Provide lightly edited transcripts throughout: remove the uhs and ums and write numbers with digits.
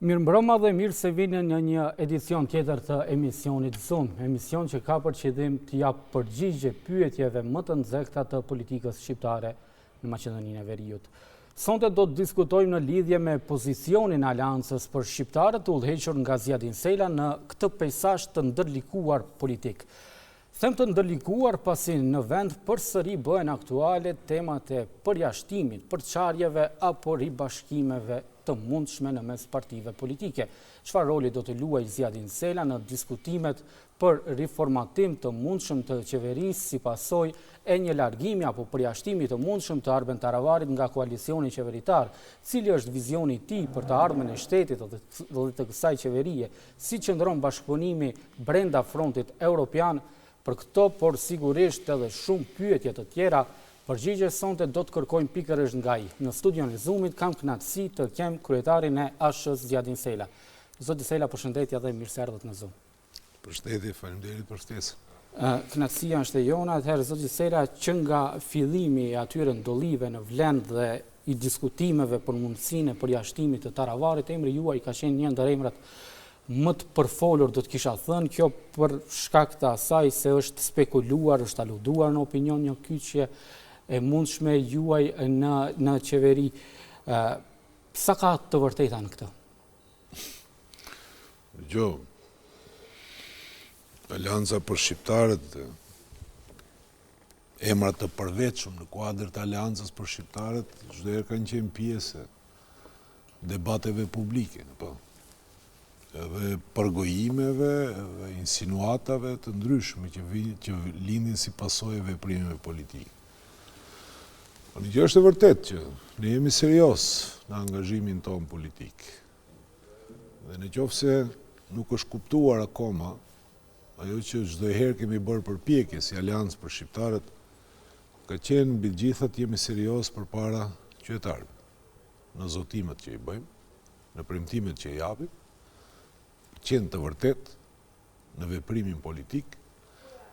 Mirëmbrëma dhe mirë se vini në një edicion tjetër të emisionit Zoom, emision që ka për qëllim të japë përgjigje pyetjeve më të nxehta të politikës shqiptare në Maqedoninë e Veriut. Sonte do të diskutojmë në lidhje me pozicionin e Aleancës për Shqiptarët të udhëhequr nga Ziadin Sela në këtë peisazh të ndërlikuar politik. Them të ndërlikuar pasi në vend përsëri bëhen aktuale temat e përjashtimit, përçarjeve apo ribashkimeve të mundshme në mes partive politike. Çfarë roli do të luajë Ziadin Sela në diskutimet për riformatim të mundshëm të qeverisë si pasojë e një largimi apo përjashtimi të mundshëm të Arben Taravarit nga koalicioni qeveritar? Cili është vizioni i tij për të ardhmen e shtetit dhe të kësaj qeverie? Si qëndron bashkëpunimi brenda Frontit Europian për këto, por sigurisht edhe shumë pyetje të tjera, përgjigje sonte do të kërkojmë pikërisht nga ai. Në studion e Zoom-it kam kënaqësi të kem kryetarin e ASH-së Ziadin Sela. Zoti Sela, përshëndetje dhe mirë se erdhët në Zoom. Përshëndetje, faleminderit për ftesën. Kënaqësia është e jona, atëherë zoti Sela, që nga fillimi i atyre ndodhive në Vlen dhe i diskutimeve për mundësinë e përjashtimit të Taravarit, emri juaj ka qenë një ndër emrat më të përfolur, do të kisha thënë, kjo për shkak të asaj se është spekuluar, është aluduar në opinion një kyçje e mundshme juaj në në qeveri. Sa ka të vërteta në këtë? Jo. Aleanca për Shqiptarët emra të përveçëm në kuadër të Aleancës për Shqiptarët çdo herë kanë qenë pjesë e debateve publike, po. Edhe përgojimeve, edhe insinuatave të ndryshme që vijnë që lindin si pasojë e veprimeve politike. Po një gjë është e vërtetë që ne jemi seriozë në angazhimin tonë politik. Dhe në qoftë se nuk është kuptuar akoma Ajo që çdo herë kemi bërë përpjekje si Aleancë për Shqiptarët, ka qenë mbi të gjitha të jemi seriozë përpara qytetarëve, në zotimet që i bëjmë, në premtimet që i japim, qenë të vërtetë në veprimin politik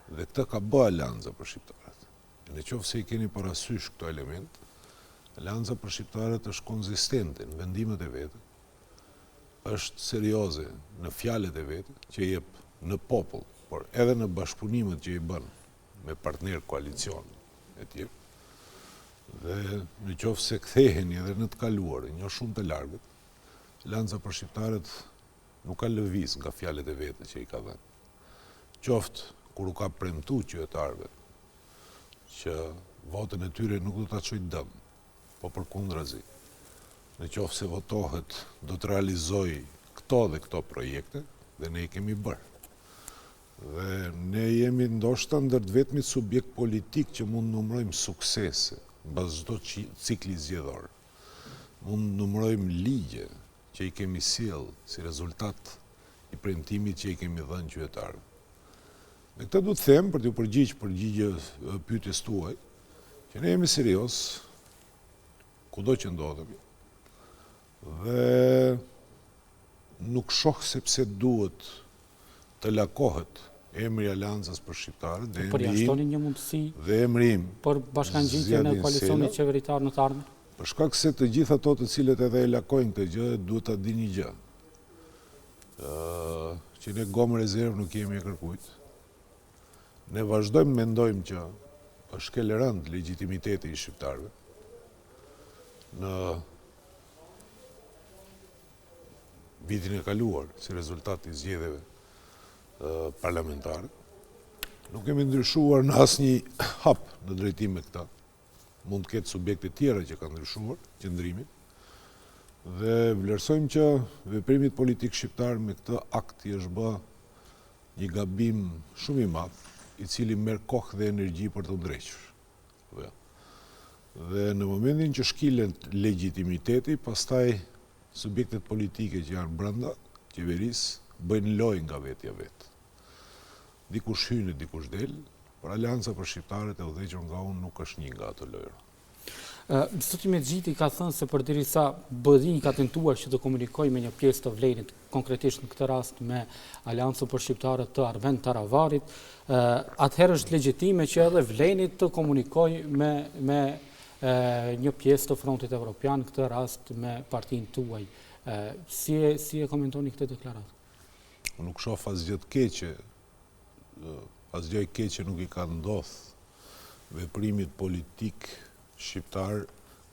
dhe këtë ka bë Aleanca për Shqiptarët. Në qoftë se i keni parasysh këto elemente, Aleanca për Shqiptarët është konzistente në vendimet e veta, është serioze në fjalët e veta që jep në popull, por edhe në bashkëpunimet që i bën me partnerë koalicion e tjerë. Dhe në qoftë se ktheheni edhe në të kaluarën, jo shumë të largët, Aleanca për Shqiptarët nuk ka lëviz nga fjalët e veta që i ka dhënë. Qoftë kur u ka premtu qytetarëve që votën e tyre nuk do ta çojë dëm, po përkundrazi, në qoftë se votohet, do të realizojë këto dhe këto projekte, dhe ne i kemi bërë. Dhe ne jemi ndoshta ndër të vetmit subjekt politik që mund të numërojmë suksese mbas çdo cikli zgjedhor. Mund të numërojmë ligje që i kemi sjellë si rezultat i premtimit që i kemi dhënë qytetarëve. Me këtë du të them, për t'iu përgjigj përgjigje pyetjes tuaj, që ne jemi serioz, kudo që ndodhemi, dhe nuk shoh se pse duhet të lakohet emri i Aleancës për Shqiptarët dhe emri im. Përjashtoni një mundësi dhe emri im për bashkangjitjen e koalicionit qeveritar në të ardhmen? Për shkak se të gjithë ato të cilët edhe e lakojnë këtë gjë, duhet ta dinë një gjë. Që ne gomë rezervë nuk jemi e kërkujt. Ne vazhdojmë mendojmë që është shkel rëndë legitimiteti i shqiptarëve në vitin e kaluar si rezultat i zgjedhjeve parlamentare. Nuk kemi ndryshuar në asnjë hap në drejtim me këta. Mund të ketë subjekte tjera që kanë ndryshuar qëndrimin dhe vlerësojmë që veprimit politik shqiptar me këtë akt i është bë një gabim shumë i madh, i cili merr kohë dhe energji për t'u ndrequr. Dhe, dhe në momentin që shkilet legitimiteti, pastaj subjektet politike që janë brenda qeverisë bëjnë lojë nga vetja vetë. Dikush hyn e dikush del, por Aleanca për Shqiptarët e udhëhequr nga unë nuk është një nga ato lojëra. Zoti Mexhiti ka thënë se përderisa BDI ka tentuar që të komunikojë me një pjesë të Vlenit, konkretisht në këtë rast me Aleancën për Shqiptarët të Arben Taravarit, atëherë është legjitime që edhe Vleni të komunikojë me me një pjesë të Frontit Evropian, në këtë rast me partinë tuaj. Si e, si e komentoni këtë deklaratë? Unë nuk shoh asgjë të keqe, asgjë e keqe nuk i ka ndodh veprimit politik shqiptar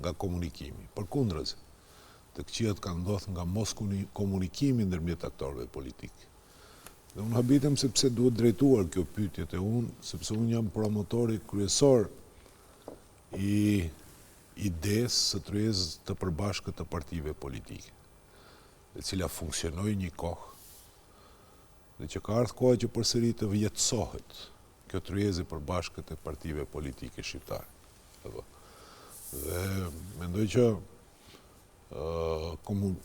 nga komunikimi. Përkundrazi, të këqijat kanë ndodh nga moskomunikimi ndërmjet aktorëve politikë. Dhe unë habitem se pse duhet drejtuar kjo pyetje te unë, sepse unë jam promotori kryesor i idesë së tryezës të përbashkët të partive politike, e cila funksionoi një kohë dhe që ka ardhë koha që përsëri të jetësohet kjo tryezë e përbashkët e partive politike shqiptare. Dhe mendoj që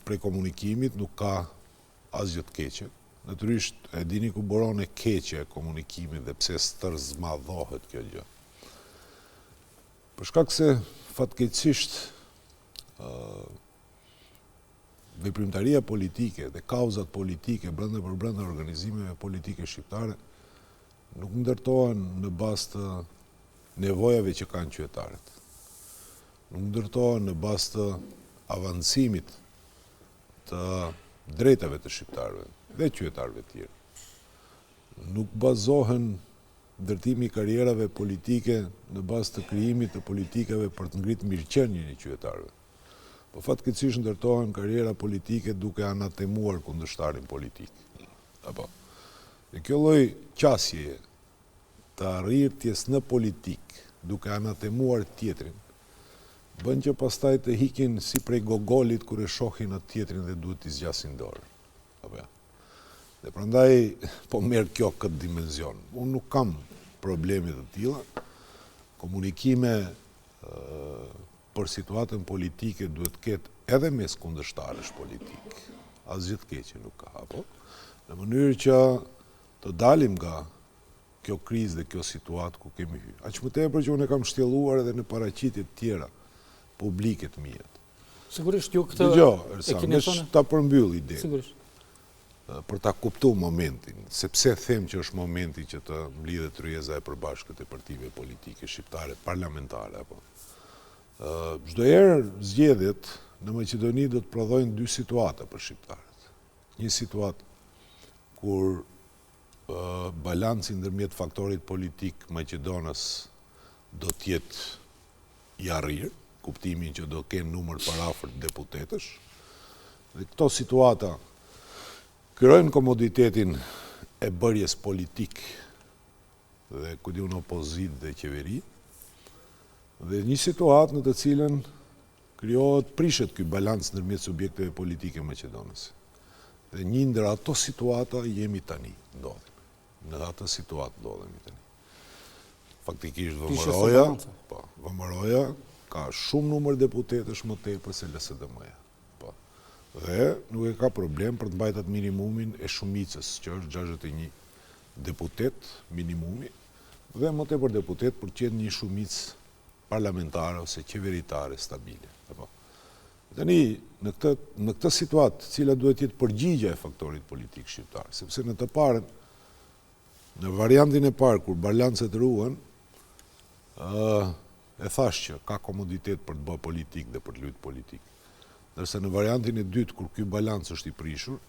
prej komunikimit nuk ka asgjë të keqe. Natyrisht, e dini ku buron e keqja e komunikimit dhe pse stërzmadhohet kjo gjë. Për shkak se fatkeqësisht veprimtaria politike dhe kauzat politike brenda për brenda organizimeve politike shqiptare nuk ndërtohen në bazë të nevojave që kanë qytetarët. Nuk ndërtohen në bazë të avancimit të drejtave të shqiptarëve dhe qytetarëve të tjerë. Nuk bazohen ndërtimi i karrierave politike në bazë të krijimit të politikave për të ngritë mirëqenien e qytetarëve. Po fatkeqësisht ndërtohen karriera politike duke anatemuar kundërshtarin politik. Apo. Dhe kjo lloj qasjeje të arritjes në politikë duke anatemuar tjetrin, bën që pastaj të ikin si prej gogolit kur e shohin atë tjetrin dhe duhet t'i zgjasin dorën. Apo jo. Dhe prandaj po merr kjo këtë dimension. Unë nuk kam probleme të tilla. Komunikime për situatën politike duhet të ketë edhe mes kundërshtarësh politikë. Asgjë të keqe nuk ka, apo? Në mënyrë që të dalim nga kjo krizë dhe kjo situatë ku kemi hyrë. Aq më tepër që unë e kam shtjelluar edhe në paraqitje të tjera publike të miat. Sigurisht ju këtë Dëgjo, Ersan, veç ta përmbyll idenë. Sigurisht. Për ta kuptu momentin, sepse them që është momenti që të mblidhet tryeza e përbashkët e partive politike shqiptare parlamentare apo. Çdo herë zgjedhjet në Maqedoni do të prodhojnë dy situata për shqiptarët. Një situatë kur balanci ndërmjet faktorit politik maqedonas do të jetë i arrirë, kuptimin që do kenë numër përafërt deputetësh. Dhe këto situata krijojnë komoditetin e bërjes politikë dhe ku di unë opozitë dhe qeveri, dhe një situatë në të cilën krijohet, prishet ky balanc ndërmjet subjekteve politike maqedonase. Dhe një ndër ato situata jemi tani, ndodhemi. Në atë situatë ndodhemi tani. Faktikisht VMRO-ja, po, VMRO-ja ka shumë numër deputetësh më tepër se LSDM-ja. Po. Dhe nuk e ka problem për të mbajtur atë minimumin e shumicës, që është 61 deputet minimumi, dhe më tepër deputet për të qenë një shumicë parlamentare ose qeveritare stabile. Apo. Tani, në këtë, në këtë situatë, cila duhet të jetë përgjigja e faktorit politik shqiptar, sepse në të parën, në variantin e parë, kur balancet ruhen, e thashë që ka komoditet për të bërë politikë dhe për të lujtë politikë. Ndërsa në variantin e dytë, kur ky balanc është i prishur,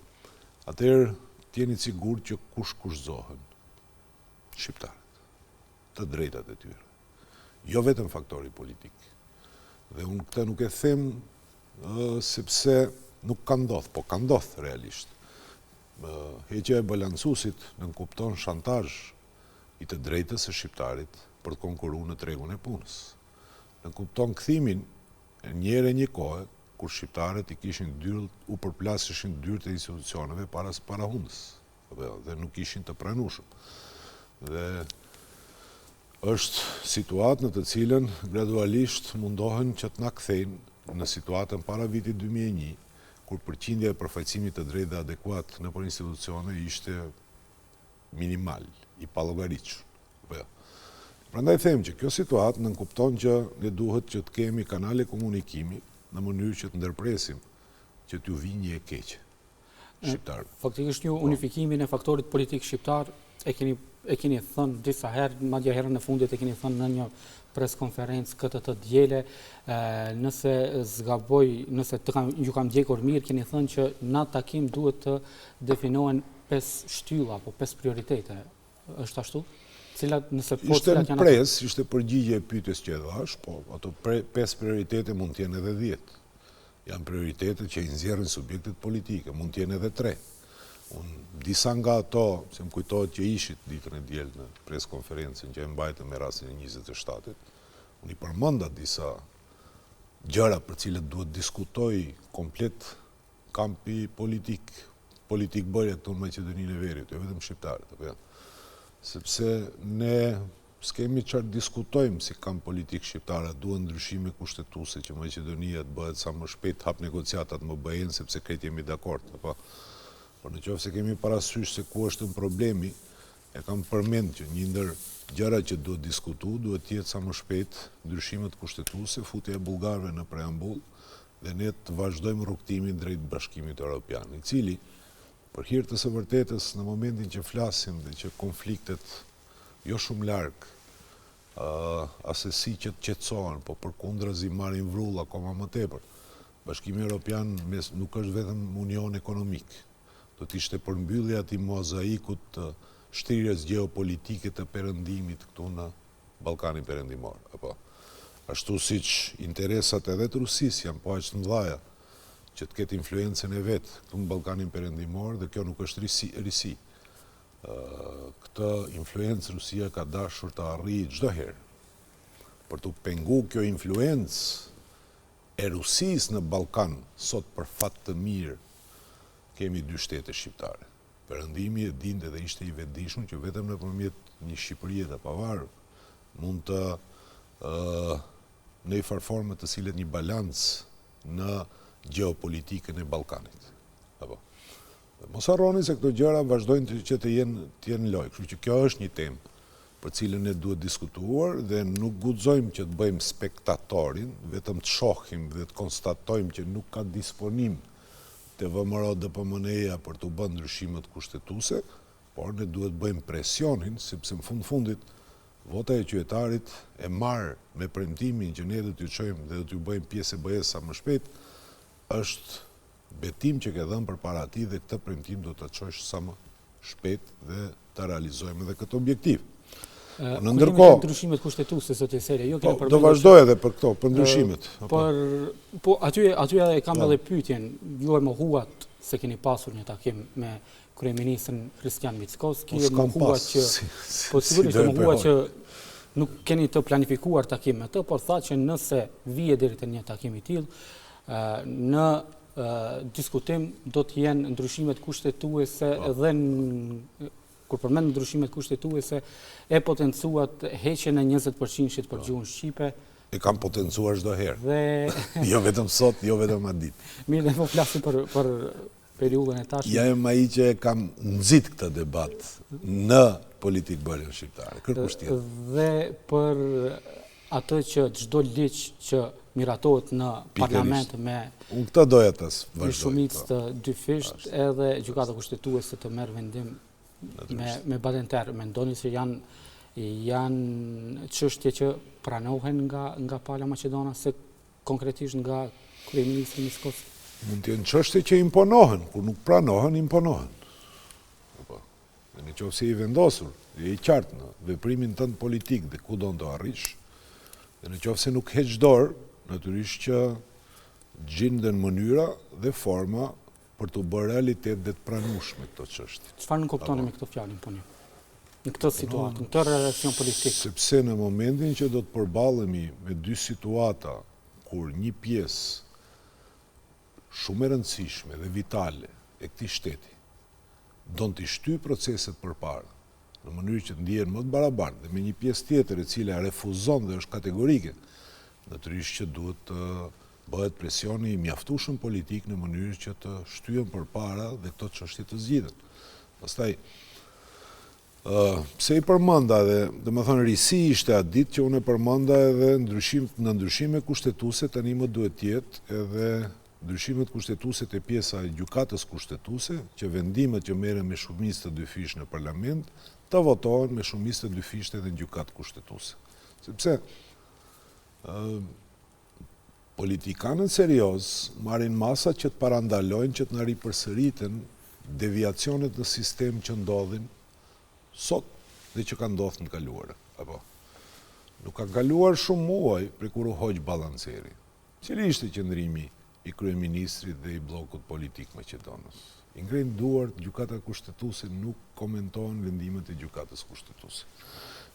atëherë të jeni të sigurt që kush kushtëzohen shqiptarët, të drejtat e tyre. Jo vetëm faktori politik. Dhe unë këtë nuk e them sepse nuk ka ndodhë, po ka ndodhë realisht. Heqja e balancuesit nënkupton shantazh i të drejtës së shqiptarit për të konkuru në tregun e punës. Nënkupton kthimin e njëherë e një kohe kur shqiptarët i kishin dyert, u përplaseshin dyert e institucioneve para para hundës dhe, dhe nuk ishin të pranueshëm. Dhe është situatë në të cilën gradualisht mundohen që të na kthejnë në situatën para vitit 2001, kur përqindja e përfaqësimit të drejtë dhe adekuat nëpër institucione ishte minimal, i pallogaritshëm. Apo jo. Prandaj them që kjo situatë nënkupton që ne duhet që të kemi kanale komunikimi në mënyrë që të ndërpresim që t'ju vijë një e keqe shqiptarëve. Faktikisht ju unifikimin e faktorit politik shqiptar. E keni e keni thënë disa herë, madje herën e fundit e keni thënë në një pres konferencë këtë të diele, nëse s'gaboj, nëse të kam, ju kam ndjekur mirë, keni thënë që në takim duhet të definohen 5 shtylla apo 5 prioritete. Është ashtu? Cilat, nëse po, ishte cilat janë pres, ishte përgjigje e pyetjes që e dhash, po ato pre, 5 prioritete mund të jenë edhe 10. Janë prioritete që i nxjerrin subjektet politike, mund të jenë edhe 3. Unë disa nga ato, se më kujtohet që ishit ditën e diel në pres konferencën që e mbajtëm me rastin e 27-it, unë i përmenda disa gjëra për cilët duhet diskutoj komplet kampi politik, politikbërja këtu në Maqedoninë e Veriut, jo vetëm shqiptarët, apo jo. Sepse ne s'kemi çfarë diskutojmë si kamp politik shqiptar, a duhen ndryshime kushtetuese që Maqedonia të bëhet sa më shpejt të hap negociatat me BE-në sepse krejt jemi dakord, apo. Por në qoftë se kemi parasysh se ku është problemi, e kam përmend që një ndër gjërat që duhet diskutu, duhet të jetë sa më shpejt ndryshimet kushtetuese, futja e bullgarëve në preambull, dhe ne të vazhdojmë rrugëtimin drejt Bashkimit Europian, i cili, për hir të së vërtetës, në momentin që flasim dhe që konfliktet jo shumë larg, assesi që të qetësohen, po përkundrazi marrin vrull akoma më tepër. Bashkimi Europian mes nuk është vetëm union ekonomik. Do të ishte përmbyllja e atij mozaikut të shtrirjes gjeopolitike të perëndimit këtu në Ballkanin Perëndimor, apo ashtu siç interesat edhe të Rusisë janë po aq të mëdha që të ketë influencën e vet këtu në Ballkanin Perëndimor dhe kjo nuk është risi, risi. Këtë influencë Rusia ka dashur të arrijë çdo herë. Për t'u pengu kjo influencë e Rusisë në Ballkan, sot për fat të mirë kemi dy shtete shqiptare. Perëndimi e dinte dhe ishte i vetëdijshëm që vetëm nëpërmjet një Shqipërie të pavarur mund të në një farë forme të sillet një balancë në gjeopolitikën e Ballkanit. Apo. Dhe mos harroni se këto gjëra vazhdojnë të, që të jenë të jenë në lojë, kështu që kjo është një temë për cilën ne duhet diskutuar dhe nuk guxojmë që të bëjmë spektatorin, vetëm të shohim dhe të konstatojmë që nuk ka disponim te VMRO-DPMNE-ja për t'u bë ndryshimet kushtetuese, por ne duhet të bëjmë presionin, sepse në fund fundit vota e qytetarit e marrë me premtimin që ne do t'ju çojmë dhe do t'ju bëjmë pjesë e BE-së sa më shpejt, është betim që ke dhënë përpara tij dhe këtë premtim do ta çosh sa më shpejt dhe ta realizojmë edhe këtë objektiv. Po në ndërkohë ndryshimet kushtetuese zoti Sela, ju keni po, përmendur. Do vazhdoj edhe për këto, për ndryshimet. Por po aty aty edhe kam po. edhe pyetjen, ju e mohuat se keni pasur një takim me kryeministrin Hristijan Mickoski, po, e mohuat që po sigurisht e mohuat që nuk keni të planifikuar takim me të, por tha që nëse vije deri te një takim i tillë, në diskutim do të jenë ndryshimet kushtetuese po. dhe kur përmend ndryshimet kushtetuese e potencuat heqjen e 20%-shit për po. gjuhën shqipe. E kam potencuar çdo herë. Dhe jo vetëm sot, jo vetëm atë ditë. Mirë, ne po flasim për për periudhën e tashme. Ja jam ai që e kam nxit këtë debat në politikbërjen shqiptare. Kërkush tjetër. Dhe për atë që çdo ligj që miratohet në parlament me Unë këtë doja të vazhdoj. Një shumicë po. të dyfisht edhe gjykata kushtetuese të merr vendim me me Badinter. Mendoni se janë janë çështje që pranohen nga nga pala maqedonase konkretisht nga kryeministri Mickoski? Mund të jenë çështje që imponohen, kur nuk pranohen, imponohen. Apo. Dhe në qoftë se je i vendosur, je i qartë në veprimin tënd politik dhe ku don të arrish, dhe në qoftë se nuk heq dorë, natyrisht që gjinden mënyra dhe forma për t'u bërë realitet dhe të pranueshme këto çështje. Çfarë nënkuptoni me këto fjalë imponim? Në këtë situatë, në këtë relacion politik. Sepse në momentin që do të përballemi me dy situata kur një pjesë shumë e rëndësishme dhe vitale e këtij shteti don t'i shtyjë proceset përpara, në mënyrë që të ndihen më të barabartë dhe me një pjesë tjetër e cila refuzon dhe është kategorike, natyrisht që duhet të bëhet presioni i mjaftueshëm politik në mënyrë që të shtyhen përpara dhe këto çështje të zgjidhen. Pastaj, pse i përmenda edhe, domethënë risi ishte atë ditë që unë e përmenda edhe ndryshim, në ndryshime kushtetuese tani më duhet të jetë edhe Ndryshimet kushtetuese te pjesa e Gjykatës Kushtetuese, që vendimet që merren me shumicë të dyfishtë në Parlament, të votohen me shumicë të dyfishtë edhe në Gjykatë Kushtetuese. Sepse politikanët seriozë marrin masa që të parandalojnë që të na ripërsëriten deviacionet në sistem që ndodhin sot dhe që kanë ndodhur në të kaluarën. Apo nuk kanë kaluar shumë muaj prej kur u hoq balanceri. Cili ishte qëndrimi i kryeministrit dhe i bllokut politik maqedonas? I ngrejnë duart, Gjykata Kushtetuese nuk komentohen vendimet e Gjykatës Kushtetuese.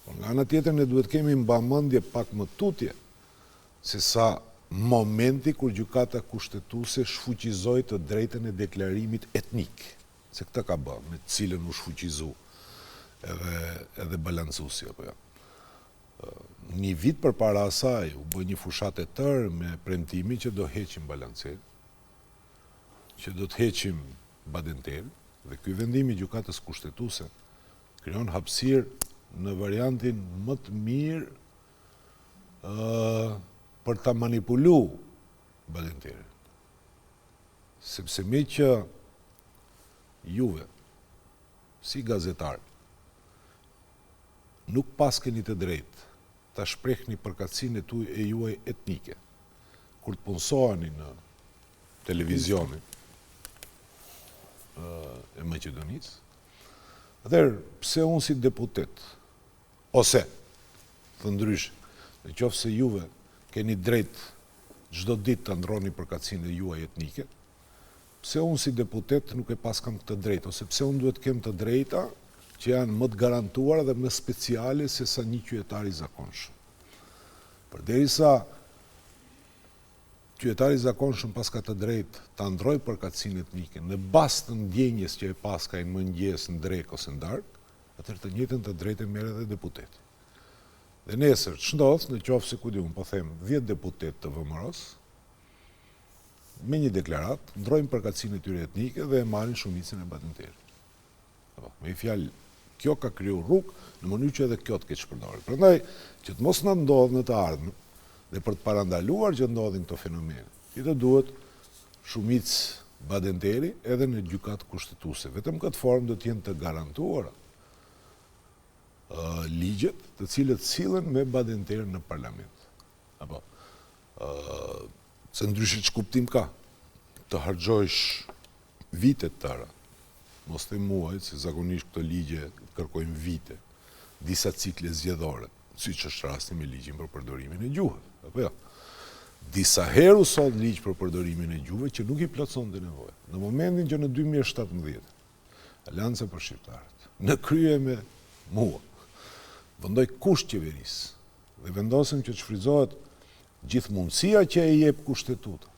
Por nga ana tjetër ne duhet kemi mbamendje pak më tutje se sa momenti kur Gjykata Kushtetuese shfuqizoi të drejtën e deklarimit etnik, se këtë ka bë, me të cilën u shfuqizu edhe edhe balancuesi apo jo. Një vit përpara asaj u bë një fushatë e tërë me premtimin që do heqim balancerin, që do të heqim Badenterin, dhe ky vendim i Gjykatës Kushtetuese krijon hapësirë në variantin më të mirë për ta manipulu Badenterin. Sepse meqë juve, si gazetarë, nuk paskeni të drejtë ta shprehni përkatësinë e tuaj e juaj etnike kur të punësoheni në televizionin e Maqedonisë, atëherë pse unë si deputet ose thënë ndryshe, në qoftë se juve keni drejt çdo ditë ta ndrroni përkatësinë e juaj etnike, Pse unë si deputet nuk e paskam këtë të drejtë, ose pse unë duhet të kem të drejta që janë më të garantuara dhe më speciale se sa një qytetar i zakonshëm. Përderisa qytetari i zakonshëm paska të drejtë ta ndrrojë përkatësinë etnike në bazë të ndjenjës që e paska në mëngjes, në drekë ose në darkë, atëherë të njëjtën të drejtë e merr edhe deputeti. Dhe nesër, ç'ndodh në qoftë se ku di unë, po them, 10 deputetë të VMRO-së, me një deklaratë, ndrrojnë përkatësinë e tyre etnike dhe e marrin shumicën e Badenterit. Apo, me një fjalë, kjo ka kriju rrugë në mënyrë që edhe kjo të keqpërdoret. Prandaj, që të mos na ndodhë në të ardhmen dhe për të parandaluar që të ndodhin këto fenomene, ti të duhet shumicë Badenteri edhe në gjykatë kushtetuese. Vetëm këtë formë do të jenë të garantuara ligjet të cilët sillen me Badenter në parlament. Apo, se ndryshe ç'kuptim ka, të harxhojsh vite të tëra, mos them muaj, se zakonisht këto ligje kërkojnë vite, disa cikle zgjedhore, siç është rasti me ligjin për përdorimin e gjuhëve, apo jo. Disa herë u soll ligj për përdorimin e gjuhëve që nuk i plotësonte nevojat. Në momentin që në 2017, Aleanca për Shqiptarët, në krye me mua, vendoi kusht qeverisë, dhe vendosëm që të shfrytëzohet gjithë mundësia që e jep kushtetuta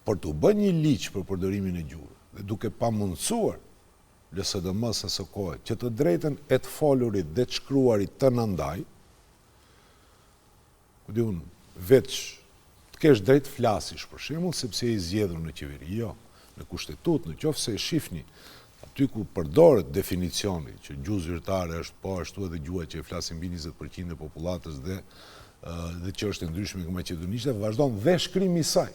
për t'u bërë një ligj për përdorimin e gjuhëve dhe duke pamundësuar LSDM-së aso kohe që të drejtën e të folurit dhe të shkruarit të na ndajë, Ku di unë, veç të kesh drejt flasish, për shembull, sepse je i zgjedhur në qeveri. Jo, në kushtetutë, në qoftë se e shifni, aty ku përdoret definicioni që gjuhë zyrtare është po ashtu edhe gjuha që e flasin mbi 20% e popullatës dhe dhe që është e ndryshme nga maqedonishtja, vazhdon dhe shkrimi i saj.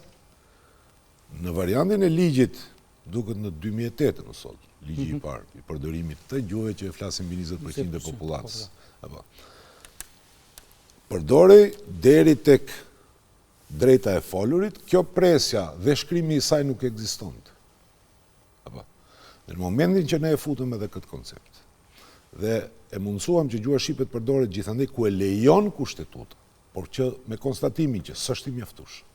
Në variantin e ligjit, duket në 2008 u soll, ligji i mhm. parë i përdorimit të gjuhëve që e flasin mbi 20% e popullatës. Apo. Përdorej deri tek drejta e folurit, kjo presja dhe shkrimi i saj nuk ekzistonte. Apo. Dhe në momentin që ne e futëm edhe këtë koncept, dhe e mundësuam që gjuha shqipe të përdoret gjithandej ku e lejon kushtetuta, por që me konstatimin që s'është i mjaftueshëm.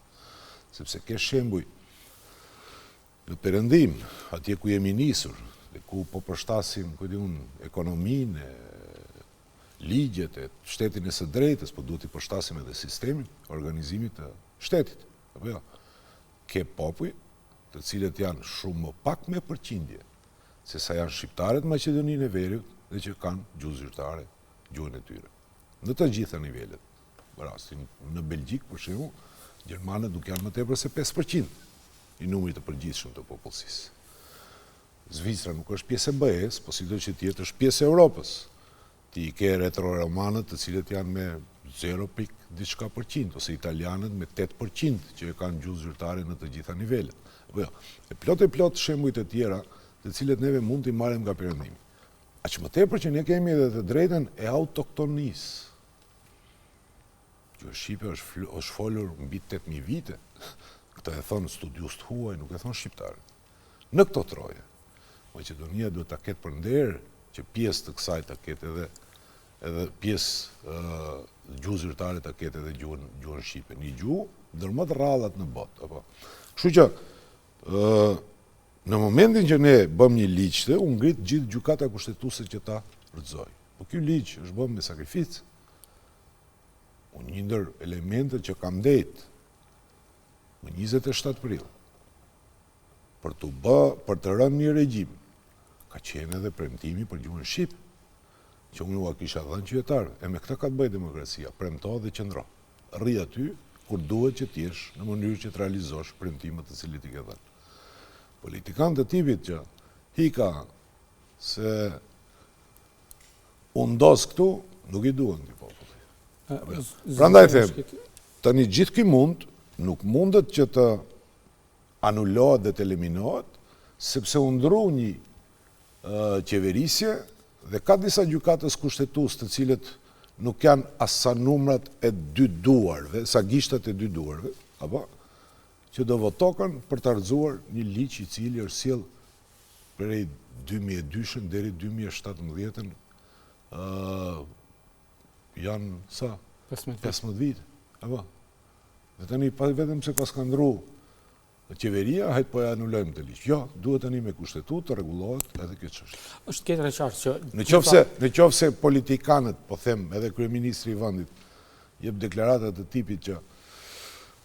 Sepse ke shembuj në perëndim, atje ku jemi nisur, dhe ku po përshtasim, ku di unë, ekonominë, ligjet e shtetin e së drejtës, po duhet t'i përshtasim edhe sistemin e organizimit të shtetit. Apo jo? Ke popuj, të cilët janë shumë më pak me përqindje, se sa janë shqiptarët në Maqedoninë e Veriut dhe që kanë gjuhë zyrtare, gjuhën e tyre. Në të gjitha nivelet. Rastin në Belgjikë, për shembull, gjermanët nuk janë më tepër se 5% i numrit të përgjithshëm të popullsisë. Zvicra nuk është pjesë e BE-së, po sido që të jetë është pjesë e Europës. Ti i ke retoromanët të cilët janë me 0 pikë diçka për qind, ose italianët me 8 për qind që e kanë gjuhë zyrtare në të gjitha nivelet. Apo jo. E plot e plot shembuj të tjera, të cilët neve mund t'i marrim nga perëndimi. Aq më tepër që ne kemi edhe të drejtën e autoktonisë. Gjuha shqipe është, është folur mbi 8000 vite. Këtë e thonë studiues të huaj, nuk e thonë shqiptarët. Në këto troje, Maqedonia duhet ta ketë për nder që pjesë të kësaj ta ketë edhe edhe pjesë gjuhë zyrtare ta ketë edhe gjuhën gjuhën shqipe, një gjuhë ndër më të rrallat në botë, apo. Kështu që ë në momentin që ne bëmë një ligj të, u ngrit gjithë gjykata kushtetuese që ta rrëzojë. Po ky ligj është bërë me sakrificë. Unë një ndër elementët që kam ndejt më 27 prill për të bë, për të rënë një regjim, ka qenë edhe premtimi për gjuhën shqip, që unë ua kisha dhënë qytetarëve. E me këtë ka të bëjë demokracia, premto dhe qëndro. Rri aty kur duhet që të jesh në mënyrë që të realizosh premtimet të cilat i ke dhënë. Politikanë të tipit që hika se u ndos këtu, nuk i duhen këtij populli. Prandaj them, tani gjithë ky mund nuk mundet që të anulohet dhe të eliminohet, sepse u ndru një qeverisje dhe ka disa gjykatës kushtetues të cilët nuk janë as sa numrat e dy duarve, sa gishtat e dy duarve, apo, që do votokan për të rrëzuar një ligj i cili është sjellë prej 2002-shën deri 2017-ën janë sa? 15 vite. Apo? Dhe tani, pa, vetëm se paska ndru qeveria, hajt po e anulojmë këtë ligj. Jo, duhet tani me kushtetutë të rregullohet edhe kjo çështje. Është krejt e qartë që... Në qoftë se, në qoftë se politikanët, po them edhe kryeministri i vendit, jep deklarata të tipit që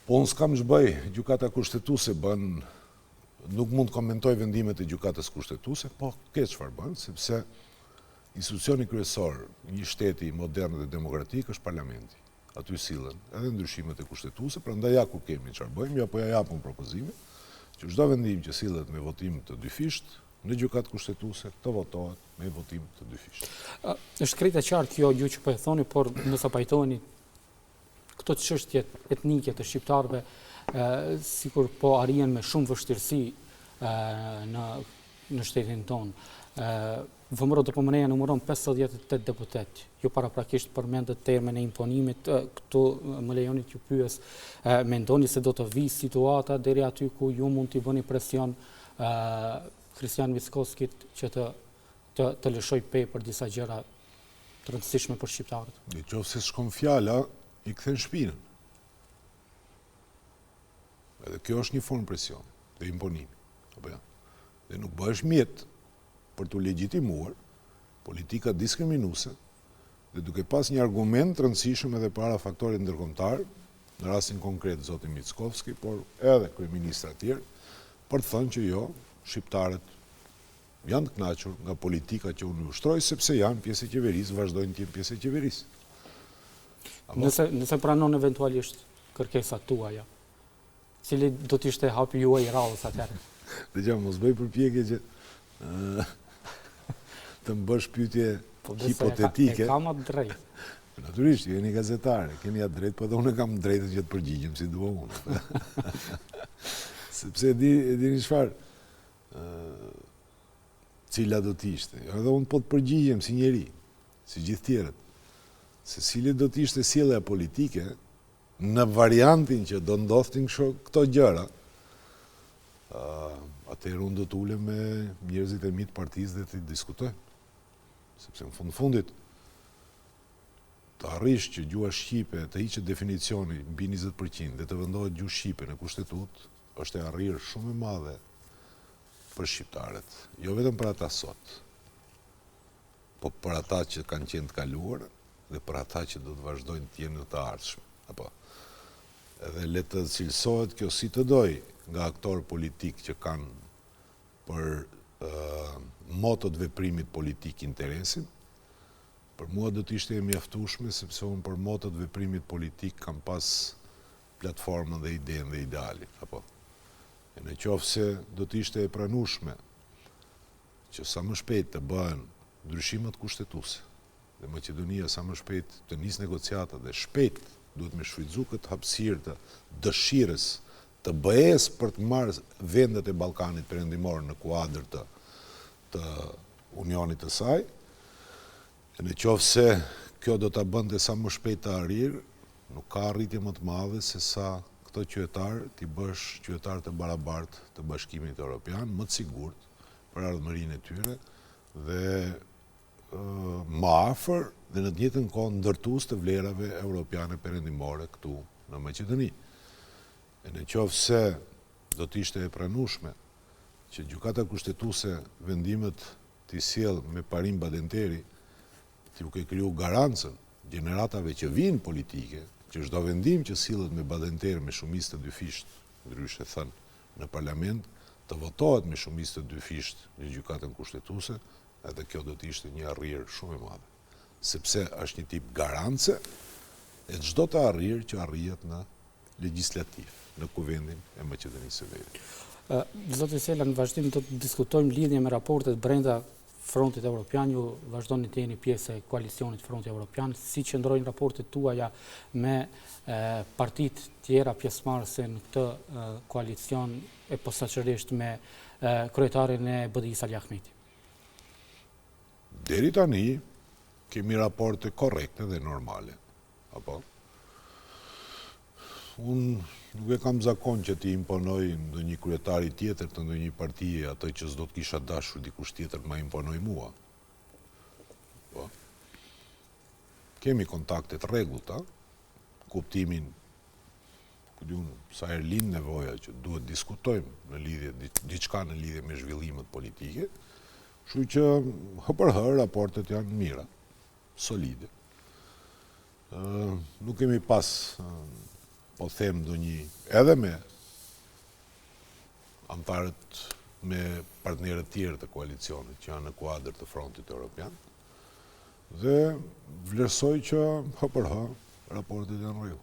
po unë s'kam ç'bëj, gjykata kushtetuese bën, nuk mund të komentoj vendimet e gjykatës kushtetuese, po ke çfarë bën, sepse institucioni kryesor i një shteti modern dhe demokratik është parlamenti. Aty sillen edhe ndryshimet e kushtetuese, prandaj ja ku kemi çfarë bëjmë, ja po ja japim propozimin, që çdo vendim që sillet me votim të dyfishtë në gjykatë kushtetuese të votohet me votim të dyfishtë. Është krejt e qartë kjo ju që po e thoni, por nëse pajtoheni këto çështje etnike të shqiptarëve sikur po arrihen me shumë vështirësi në në shtetin tonë. VMRO-DPMNE-ja numëron 58 deputetë. Ju paraprakisht përmendët termin e imponimit, këtu më lejoni t'ju pyes, mendoni se do të vijë situata deri aty ku ju mund t'i bëni presion Hristijan Mickoskit që të të, të lëshojë pe për disa gjëra të rëndësishme për shqiptarët? Në qoftë se shkon fjala, i kthen shpinën. Edhe kjo është një formë presioni dhe imponimi. Apo jo? Dhe nuk bëhesh mjet për t'u legjitimuar politika diskriminuese dhe duke pas një argument të rëndësishëm edhe para faktorit ndërkombëtar, në rastin konkret zoti Mickoski, por edhe kryeministra të tjerë, për të thënë që jo, shqiptarët janë të kënaqur nga politika që unë ushtroj, sepse janë pjesë e qeverisë, vazhdojnë të jenë pjesë e qeverisë. Nëse, nëse pranon eventualisht kërkesat tuaja, cili do të ishte hapi juaj i radhës atëherë? Dëgjo, mos bëj përpjekje që të më bësh pyetje po, hipotetike. E kam atë drejtë. Natyrisht, ju jeni gazetar, e keni atë drejtë, po edhe unë kam drejtën që të përgjigjem si dua unë. Sepse e di, e dini çfarë, cila do të ishte. Edhe unë po të përgjigjem si njeri, si gjithë tjerët, se cili do të ishte sjellja politike në variantin që do ndodhtin këto gjëra, atëherë unë do të ulem me njerëzit e mi të partisë dhe të diskutojmë. Sepse në fund fundit, të arrish që gjuha shqipe të hiqet definicioni mbi 20% dhe të vendohet gjuhë shqipe në kushtetutë, është e arrirë shumë e madhe për shqiptarët, jo vetëm për ata sot, po për ata që kanë qenë të kaluar dhe për ata që do të vazhdojnë të jenë në të ardhshme. Apo, edhe le të cilësohet kjo si të dojë nga aktorë politikë që kanë për moto të veprimit politik interesin, për mua do të ishte e mjaftueshme sepse unë për moto të veprimit politik kam pas platformën dhe idenë dhe idealin, apo. E në qoftë se do të ishte e pranueshme që sa më shpejt të bëhen ndryshimet kushtetuese. Dhe Maqedonia sa më shpejt të nisë negociatat dhe shpejt duhet me shfrytëzu këtë hapësirë të dëshirës të BE-së për të marrë vendet e Ballkanit Perëndimor në kuadër të të unionit të saj. E në qoftë se kjo do ta bënte sa më shpejt të arrirë, nuk ka arritje më të madhe se sa këto qytetarë t'i bësh qytetarë të barabartë të Bashkimit Europian, më të sigurt për ardhmërinë e tyre dhe më afër dhe në të njëjtën kohë ndërtues të vlerave europiane perëndimore këtu në Maqedoni. E në qoftë se do të ishte e pranueshme që Gjykata Kushtetuese vendimet t'i sjellë me parim Badenteri, duke kriju garancën gjeneratave që vijnë politike, që çdo vendim që sillet me Badenter me shumicë të dyfishtë, ndryshe thënë, në Parlament, të votohet me shumicë të dyfishtë në Gjykatën Kushtetuese, Edhe kjo do të ishte një arrirë shumë e madhe, sepse është një tip garance e çdo të arrirë që arrihet në legjislativ, në Kuvendin e Maqedonisë së Veriut. Zoti Sela, në vazhdim do të diskutojmë lidhje me raportet brenda Frontit Evropian, ju vazhdoni të jeni pjesë e koalicionit Fronti Evropian, si qëndrojnë raportet tuaja me partitë tjera pjesëmarrëse në këtë koalicion e posaçërisht me kryetarin e BDI-së Ali Ahmeti? Deri tani kemi raporte korrekte dhe normale. Apo? Unë nuk e kam zakon që t'i imponoj ndonjë kryetari tjetër të ndonjë partie atë që s'do të kisha dashur dikush tjetër të ma imponojë mua. Po. Kemi kontakte të rregullta, kuptimin ku di unë, sa herë lind nevoja që duhet diskutojmë në lidhje, diçka në lidhje me zhvillimet politike, kështu që hë për hë raportet janë të mira, solide. Nuk kemi pas, po them ndonjë, edhe me anëtarët me partnerët tjerë të koalicionit që janë në kuadër të frontit europian, dhe vlerësoj që hë për hë raportet janë në rregull.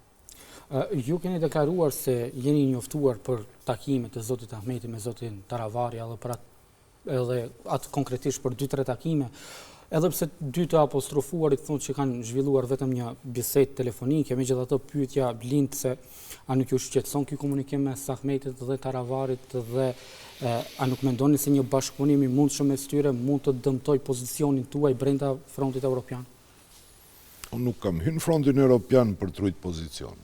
Ju keni deklaruar se jeni njoftuar për takimet e zotit Ahmeti me zotin Taravari edhe për atë edhe atë konkretisht për 2-3 takime, edhe pse dy të apostrofuarit thonë që kanë zhvilluar vetëm një bisedë telefonike, megjithatë pyetja lind se a nuk ju shqetëson ky komunikim mes Ahmetit dhe Taravarit dhe a nuk mendoni se një bashkëpunim i mundshëm mes tyre mund të dëmtojë pozicionin tuaj brenda Frontit Evropian? Unë nuk kam hy në Frontin Europian për të rujt pozicion.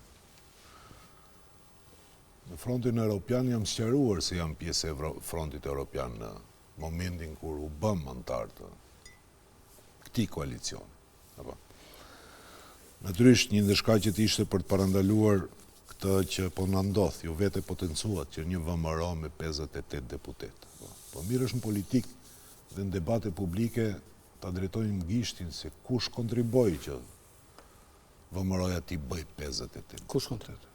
Në Frontin Europian jam sqaruar se jam pjesë e Frontit Europian në momentin kur u bëmë anëtarë të këtij koalicioni. Apo. Natyrisht, një ndër shkaqet ishte për të parandaluar këtë që po na ndodh, ju vetë e potencuat që një VMRO me 58 deputetë. Po, po mirë është në politikë dhe në debate publike ta drejtojmë gishtin se kush kontriboi që VMRO-ja t'i bëjë 58. Kush kontriboi?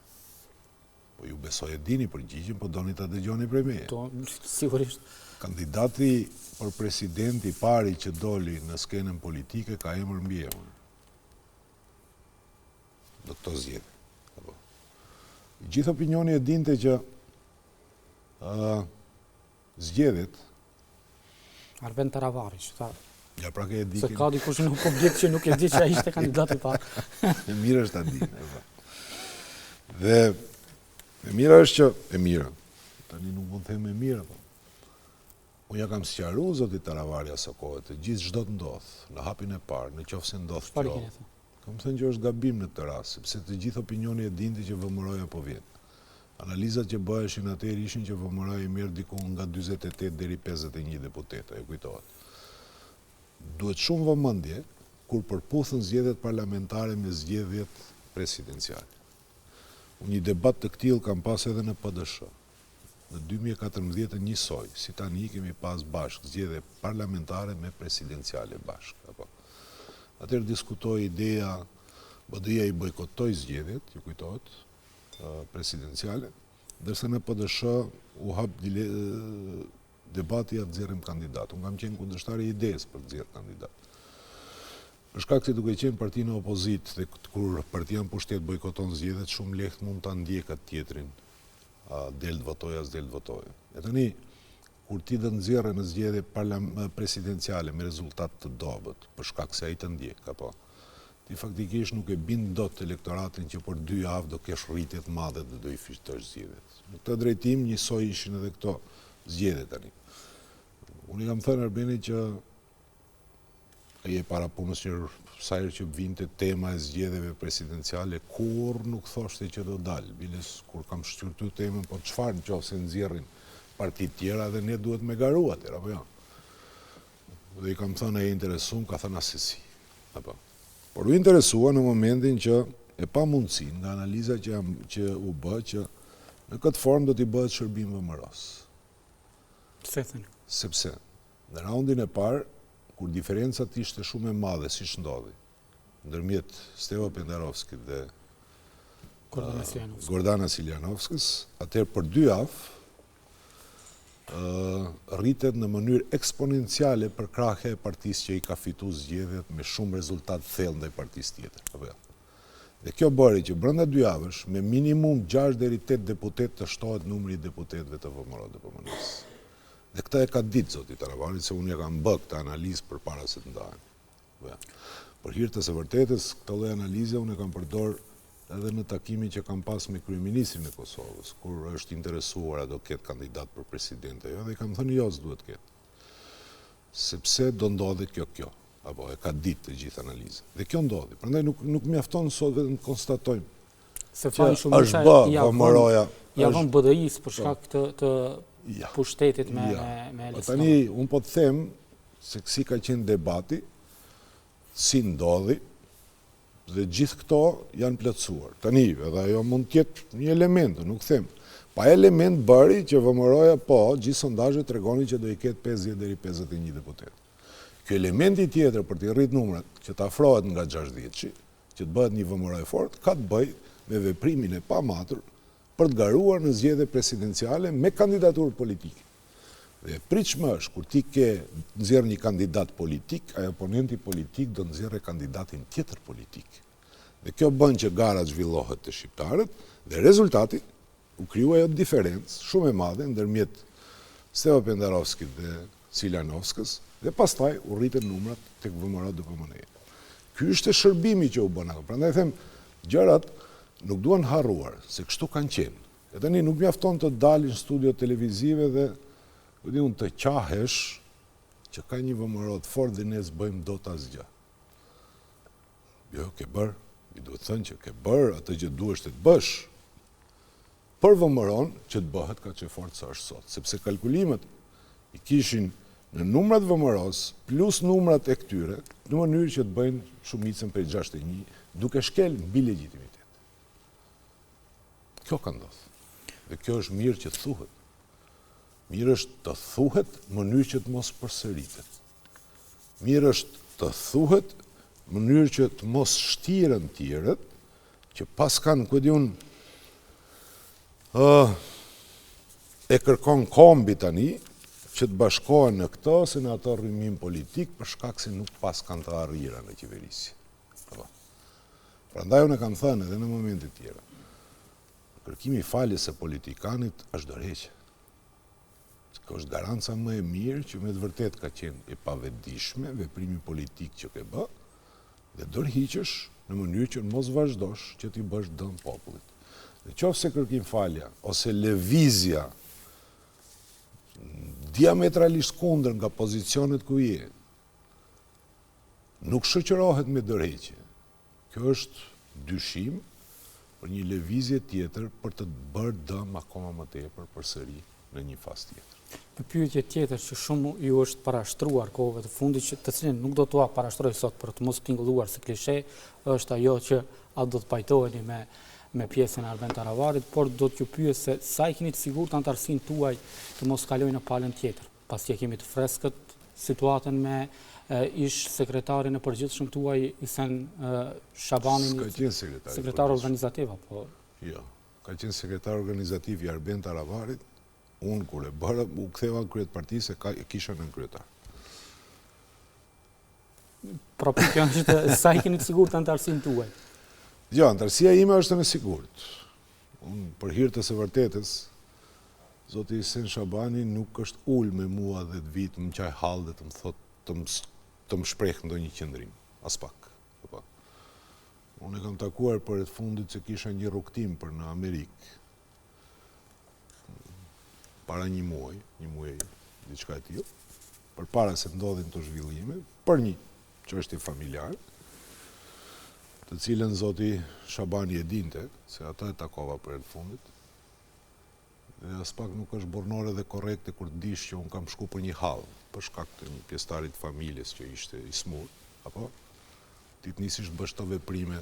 Po ju besoj e dini përgjigjen, po doni ta dëgjoni prej meje. Po, sigurisht. Kandidati për president i pari që doli në skenën politike ka emër mbiemër. Në këto zgjedhje. Apo. Gjithë opinioni e dinte që ë zgjedhjet Arben Taravari, që tha. Ja, pra ke e dikin. Se ka dikush në publik që nuk e di që ai ishte kandidati i parë. E mirë është ta dinë, e po. Dhe e mira është që e mira. Tani nuk mund të them e mira, po. Unë ja kam sqaru zotit Taravari aso kohe të gjithë ç'do të ndodhë në hapin e parë, në qoftë se ndodh kjo. Kam thënë që është gabim në këtë rast, sepse të gjithë opinioni e dinte që VMRO-ja po vjen. Analizat që bëheshin atëherë ishin që VMRO-ja i merr diku nga 48 deri 51 deputetë, ju kujtohet. Duhet shumë vëmendje kur përputhen zgjedhjet parlamentare me zgjedhjet presidenciale. Unë një debat të këtillë kam pas edhe në PDSH. Në 2014 njësoj, si tani kemi pas bashkë zgjedhje parlamentare me presidenciale bashkë. Apo. Atëherë diskutoi ideja, BDI-ja i bojkotoi zgjedhjet, ju kujtohet, presidenciale, ndërsa në PDSH u hap debati a të nxjerrim kandidat. Unë kam qenë kundërshtar i idesë për të nxjerrë kandidat. Për shkak se duke qenë parti në opozitë dhe kur partia në pushtet bojkoton zgjedhjet, shumë lehtë mund ta ndjekë atë tjetrin, a del të votojë, a s'del të votojë. E tani, Kur ti do të nxjerrë në zgjedhje presidenciale me rezultat të dobët, për shkak se ai të ndjek, apo ti faktikisht nuk e bind dot elektoratin që për dy javë do kesh rritje të madhe dhe do i fitosh zgjedhjet. Në këtë drejtim njësoj ishin edhe këto zgjedhje tani. Unë i kam thënë Arbenit që Ai e para punës që sa herë që vinte tema e zgjedhjeve presidenciale, kurrë nuk thoshte që do dal. Biles, kur kam shqyrtu temën, po çfarë në qoftë se nxjerrin partitë tjera dhe ne duhet me garu atëherë, apo jo? Dhe i kam thënë a je interesum, ka thënë asesi. Apo. Por u interesua në momentin që e pa mundësinë nga analiza që, jam, që u bë që në këtë formë do t'i bëhet shërbim VMRO-së. Pse thënë? Sepse Në raundin e parë, kur diferenca të ishte shumë e madhe, siç ndodhi, ndërmjet Stevo Pendarovskit dhe Gordana Siljanovskës, atëherë për dy javë rritet në mënyrë eksponenciale përkrahja e partisë që i ka fitu zgjedhjet me shumë rezultat thellë ndaj partisë tjetër. Apo jo. Dhe kjo bëri që brenda dy javësh, me minimum 6 deri 8 deputetë të shtohet numri i deputetëve të VMRO-DPMNE-së. Dhe këtë e ka ditë zoti Taravari, se unë e kam bë këtë analizë përpara se të ndahen. Po. Për hir të së vërtetës, këtë lloj analize unë e kam përdor edhe në takimin që kam pas me kryeministrin e Kosovës, kur është interesuar a do ketë kandidat për president ajo, dhe i kam thënë jo, s'duhet ketë. Sepse do ndodhi kjo kjo, apo e ka ditë të gjithë analizën. Dhe kjo ndodhi. Prandaj nuk nuk mjafton sot vetëm të konstatojmë Se fajin shumica ia vënë ia vënë BDI-së për shkak të të pushtetit me me me po Tani unë po të them se si ka qenë debati, si ndodhi dhe gjithë këto janë plotësuar. Tani edhe ajo mund të jetë një element, nuk them. Pa element bëri që VMRO-ja po, gjithë sondazhet tregonin që do i ketë 50 deri 51 deputetë. Ky elementi tjetër për t'i rritë numrat, që të afrohet nga 60-shi, që të bëhet një VMRO e fortë, ka të bëjë me veprimin e pamatur për të garuar në zgjedhje presidenciale me kandidaturë politike. Dhe e pritshme është, kur ti ke nxjerrë një kandidat politik, ai oponenti politik do nxjerrë kandidatin tjetër politik. Dhe kjo bën që gara të zhvillohet te shqiptarët dhe rezultati U krijua ajo diferencë shumë e madhe ndërmjet Stevo Pendarovskit dhe Siljanovskës dhe pastaj u rritën numrat tek VMRO-DPMNE. Ky ishte shërbimi që u bën ato. Prandaj them, gjërat nuk duhen harruar, se kështu kanë qenë. E tani nuk mjafton të dalin në studio televizive dhe ku di unë të qahesh që ka një VMRO të fortë dhe ne s'bëjmë dot asgjë. Jo, ke bërë, i duhet thënë që ke bërë atë që duhesh të bësh, për VMRO-në që të bëhet kaq e fortë sa është sot, sepse kalkulimet i kishin në numrat VMRO-s plus numrat e këtyre, në mënyrë që të bëjnë shumicën prej 61, duke shkel mbi legjitimitet. Kjo ka ndodhë. Dhe kjo është mirë që të thuhet. Mirë është të thuhet në mënyrë që të mos përsëritet. Mirë është të thuhet në mënyrë që të mos shtiren tjerët, që paskan, ku di unë, e kërkon kombi tani, që të bashkohen në këtë ose në atë rrymim politik, për shkak se nuk paskan të arrira në qeverisje. Po. Prandaj unë e kam thënë edhe në momente tjera, kërkimi i faljes së politikanit është dorëheqje. Kjo është garanca më e mirë që me të vërtetë ka qenë e pavetëdijshme veprimi politik që ke bë dhe dorëhiqesh në mënyrë që mos vazhdosh që t'i bësh dëm popullit. Në qoftë se kërkim falja ose lëvizja diametralisht kundër nga pozicionet ku je, nuk shoqërohet me dorëheqje. Kjo është dyshim për një lëvizje tjetër për të bërë dëm akoma më tepër përsëri në një fazë tjetër. Një pyetje tjetër që shumë ju është parashtruar kohëve të fundit, që të cilën nuk do t'ua parashtroj sot për të mos tingëlluar si klishe, është ajo që a do të pajtoheni me me pjesën e Arben Taravarit, por do t'ju pyes se sa e keni të sigurt anëtarësinë tuaj të mos kalojë në palën tjetër. Pasi e kemi të freskët situatën me ish sekretarin e përgjithshëm tuaj, Isen Shabanin, S'ka qenë sekretar sekretar organizativ, apo? Jo, ka qenë sekretar organizativ i Arben Taravarit, unë kur e bëra, u ktheva në krye të partisë, e kisha nënkryetar. Pra pyetja është sa e keni të sigurt anëtarësinë tuaj? Jo, anëtarësia ime është e sigurt. Unë për hir të së vërtetës. Zoti Hisen Shabani nuk është ul me mua dhe të vijë të më qajë hall dhe të më thotë të më të më shprehë ndonjë qëndrim. Aspak. Apo. Unë e kam takuar për herë të fundit se kisha një rrugëtim për në Amerikë. Para një muaj, një muaj diçka e tillë, përpara se të ndodhin këto zhvillime, për një çështje familjare, të cilën zoti Shabani e dinte, se atë e takova për herë të fundit, dhe aspak nuk është burrnore dhe korrekte kur të dish që unë kam shku për një hall, për shkak të një pjesëtari të familjes që ishte i smur, apo ti të nisish të bësh këto veprime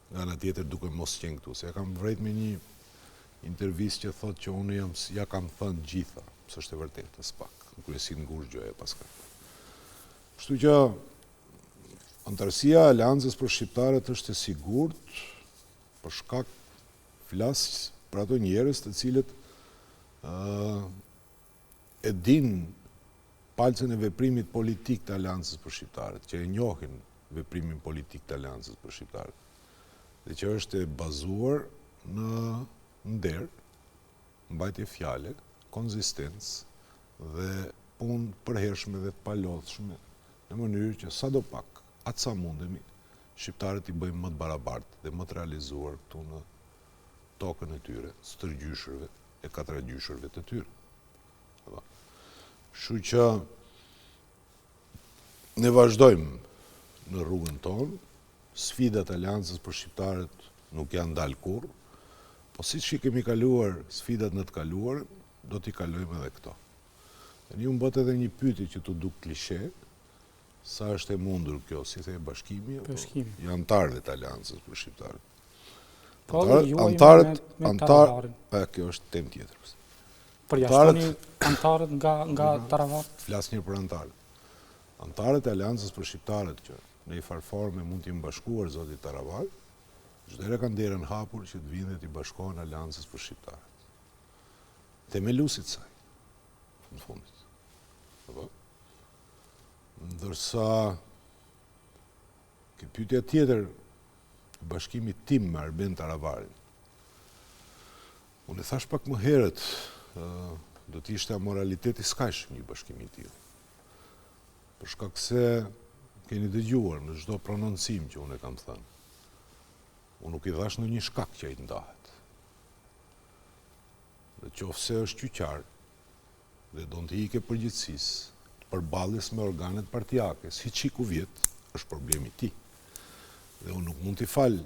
nga ana tjetër duke mos qenë këtu. Se e kam vrejt me një intervistë që thotë që unë jam, ja kam thënë gjitha, s'është e vërtetë, aspak, në kryesi të ngushtë gjoja paska. Kështu që anëtarësia e Aleancës për Shqiptarët është e sigurt për shkak flas për ato njerëz të cilët e dinë palcën e veprimit politik të Aleancës për Shqiptarët, që e njohin veprimin politik të Aleancës për Shqiptarët, dhe që është e bazuar në nder, mbajtje fjale, konzistencë dhe punë të përhershme dhe të palodhshme në mënyrë që sado pak, aq sa mundemi, shqiptarët t'i bëjmë më të barabartë dhe më të realizuar këtu në tokën e tyre, stërgjyshërve e katragjyshërve të tyre. Kështu që ne vazhdojmë në rrugën tonë, sfidat e Aleancës për Shqiptarët nuk janë ndalë kurrë, po siç i kemi kaluar sfidat në të kaluarën, do t'i kalojmë edhe këto. Tani ju më bëtë edhe një pyetje që t'u duk klishe, sa është e mundur kjo, si the bashkimi, bashkimi. i anëtarëve të Aleancës për Shqiptarët. Po, anëtarët, anëtarët, e, kjo është temë tjetër. Përjashtoni anëtarët nga nga mhm. Taravari? Flas një për anëtarët. Anëtarët e Aleancës për Shqiptarët që në një farë forme mund t'i jenë bashkuar zotit Taravari, çdo herë kanë derën hapur që të vinë dhe t'i bashkohen Aleancës për Shqiptarët. Themeluesit të saj, në fundit. Apo? Ndërsa, ke pyetja tjetër, bashkimit tim me Arben Taravarin. Unë e thashë pak më herët, do të ishte amoralitet i skajshëm një bashkim i tillë. Për shkak se keni dëgjuar në çdo prononcim që unë e kam thënë. Unë nuk i dhashë ndonjë shkak që ai të ndahet. Në qoftë se është qyqar dhe don t'i ikë përgjegjësisë, të përballjes me organet partiake, siç iku vjet, është problemi i tij. Dhe unë nuk mund t'i fal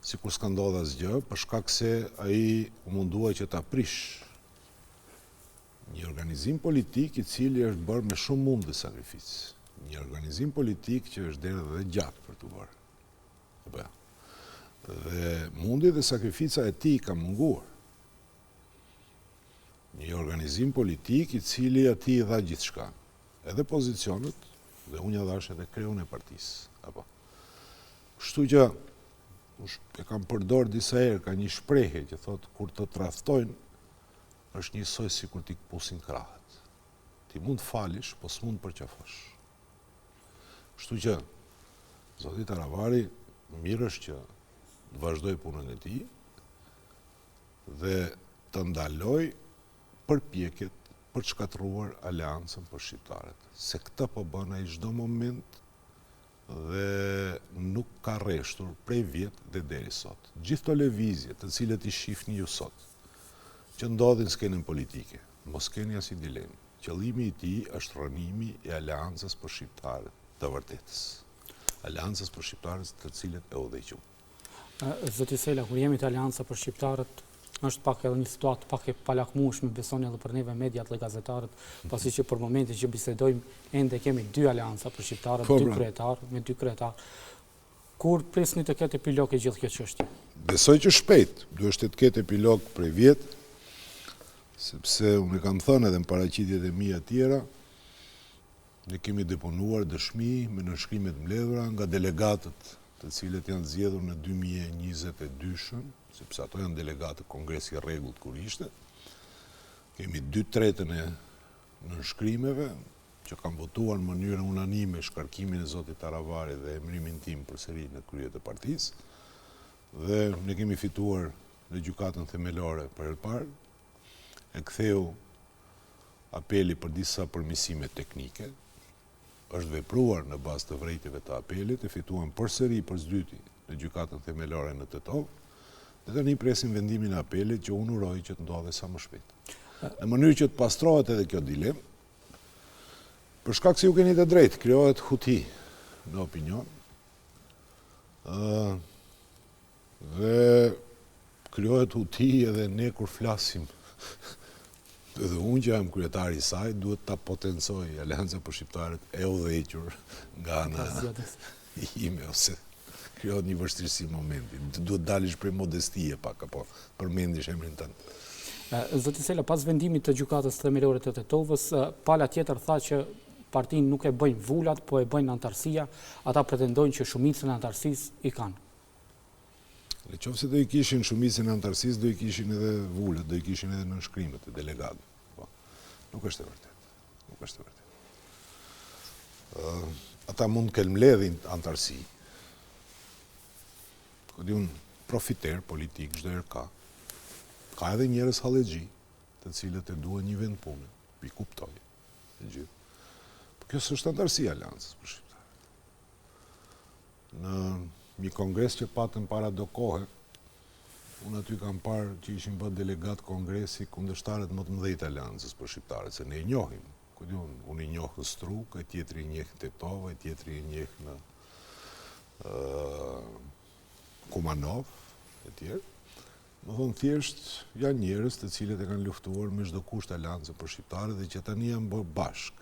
sikur s'ka ndodhur asgjë, për shkak se ai u mundua që ta prish një organizim politik i cili është bërë me shumë mund dhe sakrificë. Një organizim politik që është derdhur dhe gjak për t'u bërë. Apo jo. Dhe mundi dhe sakrifica e tij ka munguar. Një organizim politik i cili atij i dha gjithçka, edhe pozicionet dhe unë ia dhashë edhe kreun e partisë. Apo. Kështu që e kam përdor disa herë, ka një shprehje që thotë kur të tradhtojnë është njësoj sikur t'i këpusin krahët. Ti mund të falish, po s'mund të përqafosh. Kështu që zoti Taravari mirë është që të vazhdojë punën e tij dhe të ndalojë përpjekjet për të shkatërruar Aleancën për Shqiptarët. Se këtë po bën ai çdo moment dhe nuk ka reshtur prej vjet dhe deri sot. Gjithë këto lëvizje të cilat i shihni ju sot, që ndodhin në skenën politike, mos keni asnjë dilemë. Qëllimi i tij është rrënimi i Aleancës për Shqiptarët të vërtetës. Aleancës për Shqiptarët të cilën e udhëheq unë. Zoti Sela, kur jemi te Aleanca për Shqiptarët, është pak edhe një situatë pak e palakmueshme, besoni edhe për neve mediat dhe gazetarët, pasi që për momentin që bisedojmë, ende kemi dy aleanca për shqiptarët, po, dy pra. kryetarë, me dy kryetarë. Kur prisni të ketë epilog e gjithë kjo çështje? Besoj që shpejt, duhej të ketë epilog prej vjet, sepse unë e kam thënë edhe në paraqitjet e mia tjera, Ne kemi deponuar dëshmi me nënshkrime të mbledhura nga delegatët të cilët janë zgjedhur në 2022-shën, sepse ato janë delegatë kongresi i rregullt kur ishte. Kemi 2/3 e nënshkrimeve që kanë votuar në mënyrë unanime shkarkimin e zotit Taravari dhe emërimin tim përsëri në krye të partisë. Dhe ne kemi fituar në gjykatën themelore për herë të parë. E ktheu apeli për disa përmirësime teknike, është vepruar në bazë të vërejtjeve të apelit, e fituam përsëri për së dyti në Gjykatën Themelore në Tetovë, dhe tani presim vendimin e apelit që unë uroj që të ndodhë sa më shpejt. Në mënyrë që të pastrohet edhe kjo dilemë, për shkak se ju keni të drejtë, krijohet huti në opinion, ë Dhe krijohet huti edhe ne kur flasim, edhe unë që jam kryetari i saj, duhet ta potencoj Aleanca për Shqiptarët e udhëhequr nga ana ime, ose krijohet një vështirësi momenti. Duhet dalish prej modestie pak, apo përmendish emrin tënd. Zoti Sela, pas vendimit të Gjykatës Themelore të Tetovës, pala tjetër tha që partinë nuk e bëjnë vulat, po e bëjnë anëtarësia, ata pretendojnë që shumicën e anëtarësisë i kanë. Në qoftë se do i kishin shumicën e anëtarësisë, do i kishin edhe vulat, do i kishin edhe nënshkrimet e delegatëve. Po, nuk është e vërtetë. Nuk është e vërtetë. Ata mund të kenë mbledhin anëtarësi. Ku di unë, profiter politik çdo herë ka. Ka edhe njerëz hallexhi, të cilët e duan një vend pune, i kuptoj, të gjithë. Po kjo s'është anëtarësia e Aleancës për Shqiptarët. Në një kongres që patëm para do kohe, unë aty kam parë që ishin bërë delegat kongresi kundërshtarët më të mëdhenj të Aleancës për Shqiptarët, se ne i njohim. Ku di unë, unë i njoh në Strugë, ai tjetri i njeh në Tetovë, ai tjetri i njeh në Kumanovë, e tjerë. Domethënë, thjesht, janë njerëz të cilët e kanë luftuar me çdo kusht Aleancën për Shqiptarët dhe që tani janë bërë bashkë.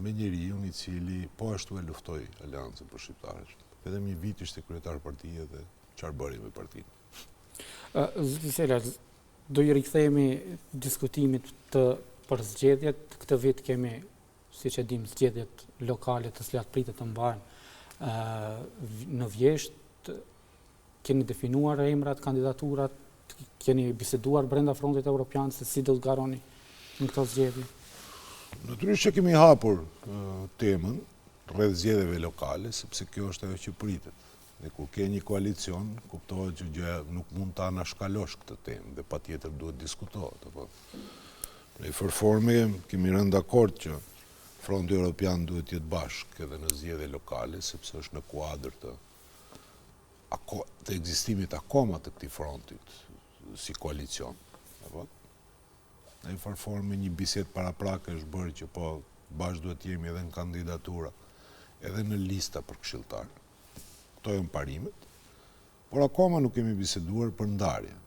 me njeriun i cili po ashtu e luftoi Aleancën për Shqiptarët. Vetëm një vit ishte kryetar partie dhe çfarë bëri me partinë. Zoti Sela, do i rikthehemi diskutimit të për zgjedhjet. Këtë vit kemi, siç e dimë, zgjedhjet lokale të cilat pritet të mbahen në vjeshtë. Keni definuar emrat, kandidaturat, keni biseduar brenda Frontit Evropian se si do të garoni në këto zgjedhje? Natyrisht që kemi hapur temën rreth zgjedhjeve lokale, sepse kjo është ajo që pritet. Dhe kur ke një koalicion, kuptohet që gjëja nuk mund ta anashkalosh këtë temë dhe patjetër duhet diskutohet. Apo. Në një farë forme kemi rënë dakord që Fronti Europian duhet të jetë bashkë edhe në zgjedhje lokale, sepse është në kuadër të të ekzistimit akoma të këtij frontit si koalicion. Apo? Në një farë forme një bisedë paraprake është bërë që po bashkë duhet të jemi edhe në kandidatura, edhe në lista për këshilltar. Këto janë parimet, por akoma nuk kemi biseduar për ndarjen.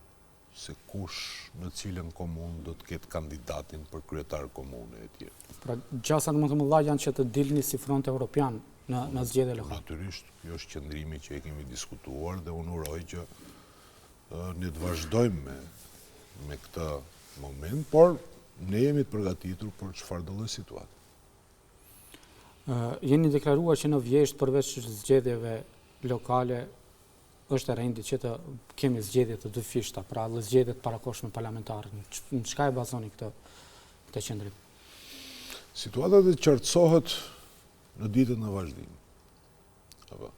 se kush në cilën komunë do të ketë kandidatin për kryetar komune e tjerë. Pra, gjasat më të mëdha janë që të dilni si front europian në në zgjedhje lokale. Natyrisht, ky është qëndrimi që e kemi diskutuar dhe unë uroj që ne të vazhdojmë me me këtë moment, por ne jemi të përgatitur për çfarëdo lloj situate. Jeni deklaruar që në vjeshtë përveç zgjedhjeve lokale është e rendit që të kemi zgjedhje të dyfishta, pra dhe zgjedhje të parakohshme parlamentare. Në çka e bazoni këtë këtë qëndrim? Situata do të qartësohet në ditët në vazhdim. Apo.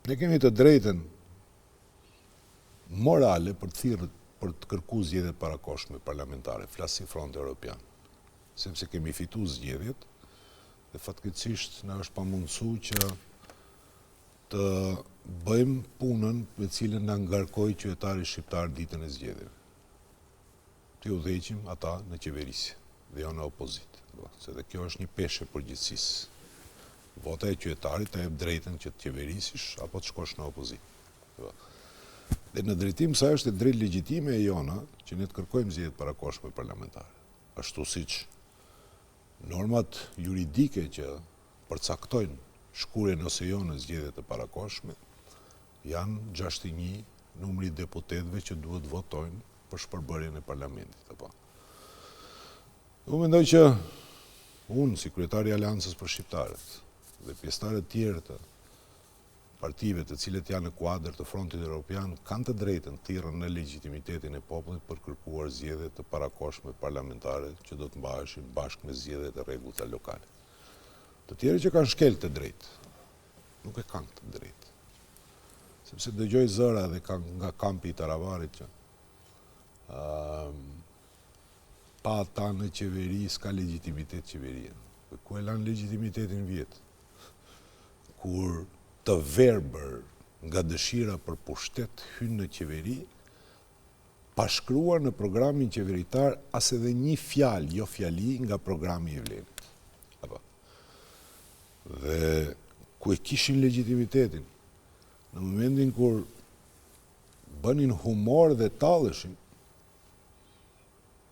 Ne kemi të drejtën morale për të thirrë për të kërku zgjedhje të parakohshme parlamentare, flas si Front Europian, sepse kemi fitu zgjedhjet, Dhe fatkeqësisht na është pamundësu që të bëjmë punën me cilën na ngarkoi qytetari shqiptar ditën e zgjedhjeve. T'i udhëheqim ata në qeverisje dhe jo në opozitë. Se dhe kjo është një peshë e përgjegjësisë. Vota e qytetarit të jep drejtën që të qeverisish apo të shkosh në opozitë. Dhe në drejtim sa është e drejtë legjitime e jona që ne të kërkojmë zgjedhje të parakohshme parlamentare. Ashtu siç Normat juridike që përcaktojnë shkuarjen ose jo në zgjedhje të parakohshme janë 61 numri i deputetëve që duhet të votojnë për shpërbërjen e parlamentit, apo. Unë mendoj që unë si kryetar i Aleancës për Shqiptarët dhe pjesëtarët tjerë të partive të cilët janë në kuadër të Frontit Europian kanë të drejtën të thirren në legjitimitetin e popullit për të kërkuar zgjedhje të parakohshme parlamentare që do të mbaheshin bashkë me zgjedhjet e rregullta lokale. Të tjerët që kanë shkel të drejtë, nuk e kanë këtë drejtë. Sepse dëgjoj zëra edhe nga kampi i Taravarit që pa ata në qeveri s'ka legjitimitet qeveria. Ku e lanë legjitimitetin vjet? Kur të verbër nga dëshira për pushtet hynë në qeveri, pa shkruar në programin qeveritar as edhe një fjalë, jo fjali, nga programi i Vlenit. Apo. Dhe ku e kishin legjitimitetin? Në momentin kur bënin humor dhe talleshin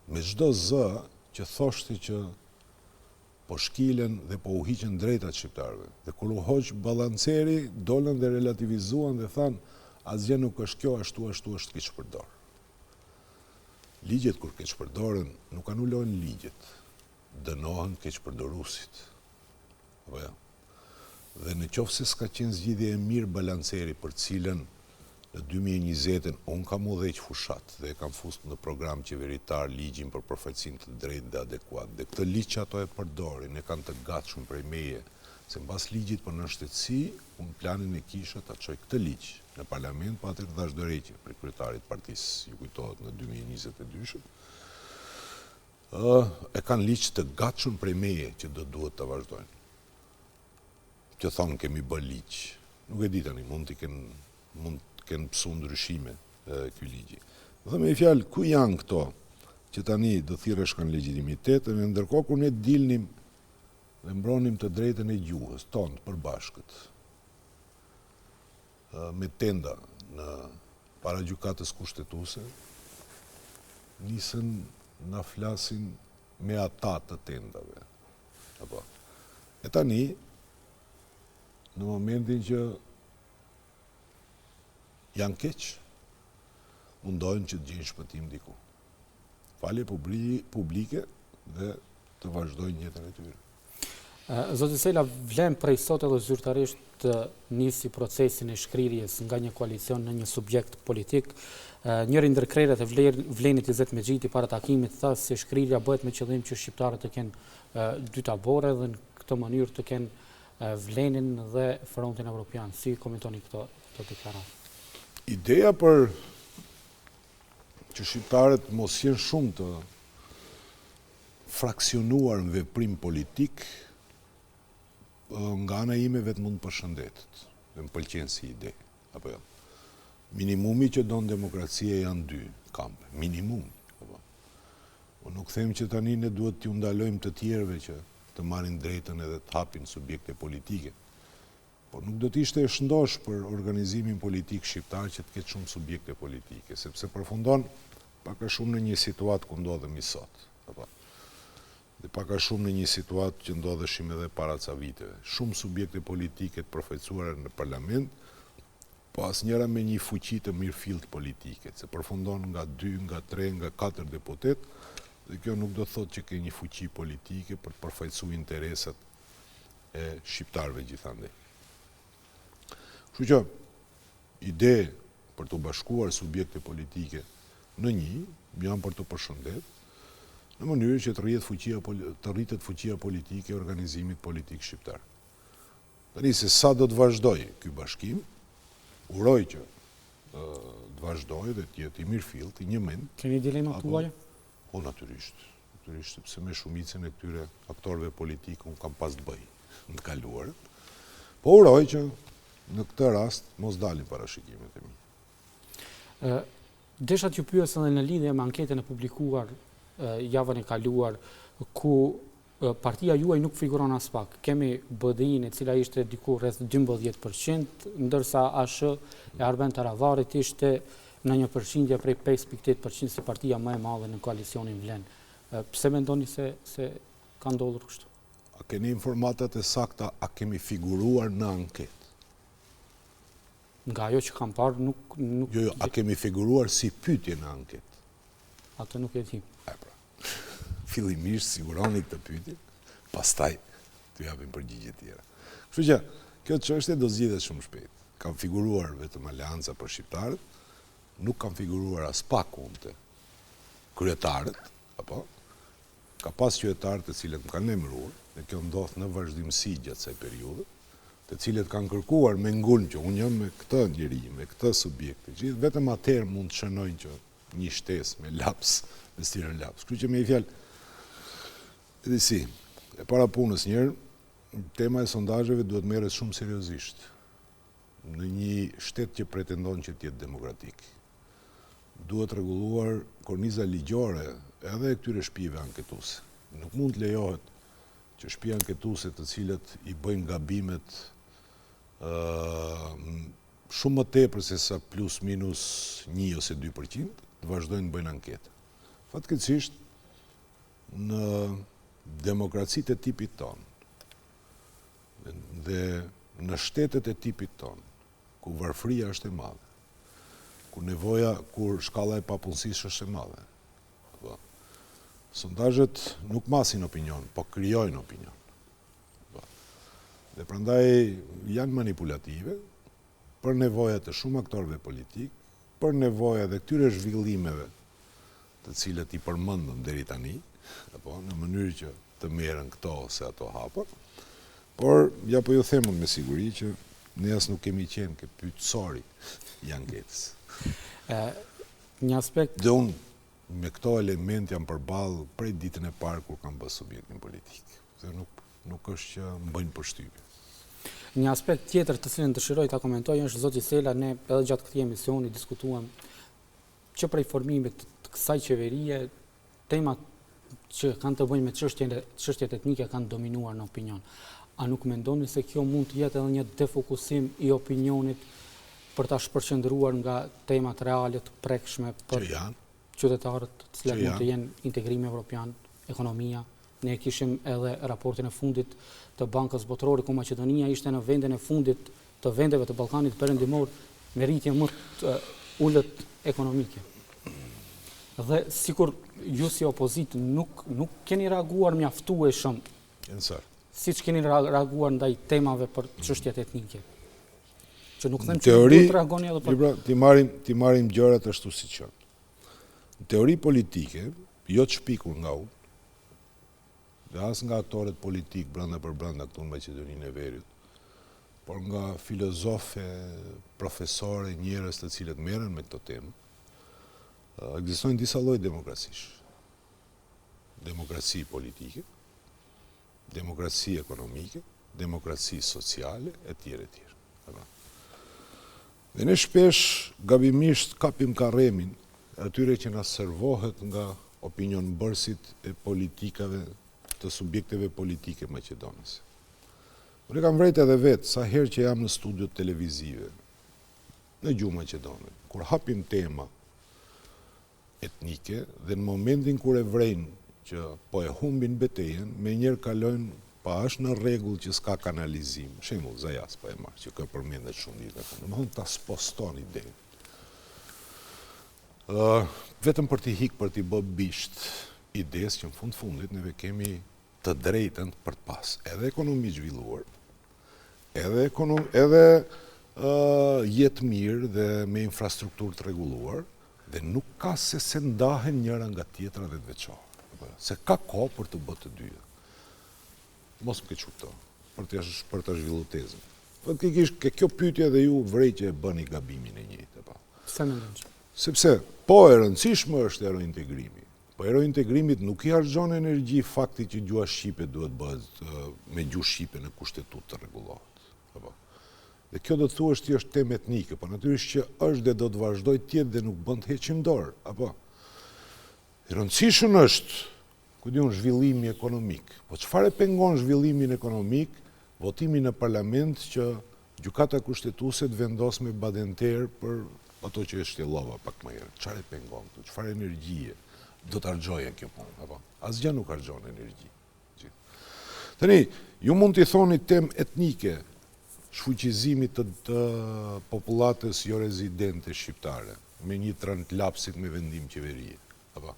me çdo zë që thoshte që po shkilen dhe po u hiqen drejtat shqiptarëve. Dhe kur u hoq balanceri, dolën dhe relativizuan dhe thanë, asgjë nuk është kjo, ashtu ashtu është keqpërdor. Ligjet kur keqpërdoren, nuk anulohen ligjet, dënohen keqpërdoruesit. Apo jo. Dhe në qoftë se s'ka qenë zgjidhje e mirë balanceri për cilën në 2020-ën unë kam udhëheq fushatë dhe e kam fut në program qeveritar ligjin për përfaqësim të drejtë dhe adekuat. Dhe këtë ligj që ato e përdorin, e kanë të gatshëm prej meje, se mbas ligjit për nënshtetësi, unë planin e kisha ta çoj këtë ligj në parlament, po atëherë dhashë dorëheqje prej kryetarit të partisë, ju kujtohet në 2022-shën. Ë, e kanë ligj të gatshëm prej meje që do duhet të vazhdojnë. Që thonë kemi bë ligj. Nuk e di tani, mund të kenë mund të kenë pësu ndryshime ky ligji. Dhe me një fjalë, ku janë këto që tani do thirreshin legjitimitet, dhe ndërkohë kur ne dilnim dhe mbronim të drejtën e gjuhës, tonë të përbashkët, me tenda në para gjykatës kushtetuese, nisën na flasin me ata të tendave. Apo. E tani, në momentin që janë keq, mundohen që të gjejnë shpëtim diku. Falje publike dhe të vazhdojnë jetën e tyre. Zoti Sela, vlen prej sot edhe zyrtarisht të nisi procesin e shkrirjes nga një koalicion në një subjekt politik. Njëri ndër krerët e Vlenit Izet Mexhiti para takimit tha se shkrirja bëhet me qëllim që shqiptarët të kenë dy tabore dhe në këtë mënyrë të kenë Vlenin dhe Frontin Evropian. Si komentoni këto këto deklarata? Ideja për që shqiptarët mos jenë shumë të fraksionuar në veprim politik, nga ana ime vetë mund të përshëndetet dhe më pëlqen si ide, apo jo. Minimumi që don demokracia janë dy kampe, minimumi, apo. Unë nuk them që tani ne duhet t'ju ndalojmë të tjerëve që të marrin drejtën edhe të hapin subjekte politike. Por nuk do të ishte e shëndoshë për organizimin politik shqiptar që të ketë shumë subjekte politike, sepse përfundon pak a shumë në një situatë ku ndodhemi sot. Apo. Dhe pak a shumë në një situatë që ndodheshim edhe para ca viteve. Shumë subjekte politike të përfaqësuara në parlament, po asnjëra me një fuqi të mirëfilltë politike, se përfundon nga 2, nga 3, nga 4 deputet, dhe kjo nuk do të thotë që ke një fuqi politike për të përfaqësuar interesat e shqiptarëve gjithandej. Kështu që, ide për të bashkuar subjekte politike në një, janë për të përshëndet, në mënyrë që të rritet fuqia, të rritet fuqia politike e organizimit politik shqiptar. Tani se sa do të vazhdojë ky bashkim, uroj që të vazhdojë dhe të jetë i mirëfilltë, i njëmend. Keni dilema tuaja? Po natyrisht. Natyrisht sepse me shumicën e këtyre aktorëve politikë unë kam pas të bëj në të kaluarën. Po uroj që në këtë rast mos dalin parashikimet e mi. Ë desha t'ju pyes edhe në lidhje me anketën e publikuar javën e kaluar ku partia juaj nuk figuron aspak. Kemi BDI-në e cila ishte diku rreth 12%, ndërsa ASH e Arben Taravarit ishte në një përqindje prej 5.8% si partia më e madhe në koalicionin Vlen. Pse mendoni se se ka ndodhur kështu? A keni informatat e sakta, a kemi figuruar në anketë? Nga ajo që kam parë nuk nuk Jo, jo, a kemi figuruar si pyetje në anketë? Atë nuk e di. E pra. Fillimisht siguroni këtë pyetje, pastaj t'ju japim përgjigje tjera. Kështu që kjo çështje do zgjidhet shumë shpejt. Kam figuruar vetëm Aleanca për Shqiptarët, nuk kam figuruar aspak unë te kryetarët, apo ka pas qytetarë të cilët më kanë emëruar, dhe kjo ndodh në vazhdimësi gjatë kësaj periudhe. të cilët kanë kërkuar me ngulm që unë jam me këtë njeri, me këtë subjekt, të gjithë, vetëm atëherë mund të shënojnë që një shtesë me laps, me stilën laps. Kështu që me një fjalë, edhe si, e para punës njëherë, tema e sondazheve duhet merret shumë seriozisht në një shtet që pretendon që të jetë demokratik. Duhet rregulluar korniza ligjore edhe e këtyre shtëpive anketuese. Nuk mund të lejohet që shtëpi anketuese të cilët i bëjnë gabimet shumë më tepër se sa plus minus 1 ose 2%, të vazhdojnë të bëjnë anketa. Fatkeqësisht, në demokracitë e tipit tonë, dhe në shtetet e tipit tonë, ku varfëria është e madhe, ku nevoja, kur shkalla e papunësisë është e madhe, Po. Sondazhet nuk masin opinion, po krijojnë opinion. Po. Dhe prandaj janë manipulative për nevoja të shumë aktorëve politikë, për nevoja dhe këtyre zhvillimeve të cilët i përmendëm deri tani, apo në mënyrë që të merren këto ose ato hapa. Por ja po ju them unë me siguri që ne as nuk kemi qenë ke pyetësori i anketës. Ë Një aspekt... Dhe unë me këto element jam përballë prej ditën e parë kur kam bërë subjektin politik. Dhe nuk, nuk është që më bëjnë përshtypje. Një aspekt tjetër të cilin dëshiroj ta komentoj është zoti Sela, ne edhe gjatë këtij emisioni diskutuam që prej formimit të kësaj qeverie temat që kanë të bëjnë me çështjen çështjet etnike kanë dominuar në opinion. A nuk mendoni se kjo mund të jetë edhe një defokusim i opinionit për ta shpërqendruar nga temat reale të prekshme për qytetarët, të cilat mund të jenë integrimi evropian, ekonomia? Ne kishim edhe raportin e fundit të Bankës Botërore ku Maqedonia ishte në vendin e fundit të vendeve të Ballkanit Perëndimor me rritje më të ulët ekonomike. Dhe sikur ju si opozitë nuk nuk keni reaguar mjaftueshëm. Siç keni reaguar ndaj temave për çështjet etnike. Që nuk them që duhet të reagoni edhe për... Pra, t'i marrim, t'i marrim gjërat ashtu siç janë. Në teori politike, jo të shpikur nga unë, dhe as nga aktorët politikë brenda për brenda këtu në Maqedoninë e Veriut, por nga filozofë, profesorë, njerëz të cilët merren me këto temë, ekzistojnë disa lloj demokracish. Demokraci politike, demokraci ekonomike, demokraci sociale, e tjerë, e tjerë. Dhe ne shpesh gabimisht kapim karremin e atyre që na servohet nga opinionbërësit e politikave të subjekteve politike maqedonase. Unë e kam vrejt edhe vetë, sa herë që jam në studiot televizive, në gjuhë maqedone, kur hapim tema etnike dhe në momentin kur e vrejnë që po e humbin betejën, menjëherë kalojnë pa është në rregull që s'ka kanalizim. Shembull, Zajas po e marr, që kjo përmendet shumë ditët e fundit. Domethënë ta sposton idenë. Ë, vetëm për t'i hik, për t'i bë bisht idesë që në fund fundit neve kemi të drejtën për të pas edhe ekonomi të zhvilluar, edhe ekonom, edhe jetë mirë dhe me infrastrukturë të rregulluar dhe nuk ka se se ndahen njëra nga tjetra dhe të veçohen. Se ka kohë për të bërë të dyja. Mos më keqkupto, për të për të zhvilluar tezën. Faktikisht ke kjo pyetje dhe ju vrej që e bëni gabimin e njëjtë, apo. Pse mendon që? Sepse po e rëndësishme është eurointegrimi. Po eurointegrimit nuk i harxhon energji fakti që gjuha shqipe duhet bëhet me gjuhë shqipe në kushtetutë të rregullohet. Apo. Dhe kjo do të thuash ti është temë etnike, po natyrisht që është dhe do të vazhdojë të jetë dhe nuk bën të heqim dorë, apo. I rëndësishëm është, ku di unë, zhvillimi ekonomik. Po çfarë e pengon zhvillimin ekonomik, votimi në parlament që Gjykata Kushtetuese të vendosë me badenter për ato që e shtjellova pak më herët. Çfarë e pengon këtu? Çfarë energjie do të harxhojë kjo punë, apo? Asgjë nuk harxhon energji. Tani, ju mund t'i thoni temë etnike shfuqizimit të, të popullatës jo rezidente shqiptare me një të rënë të lapsit me vendim qeverie. Apo?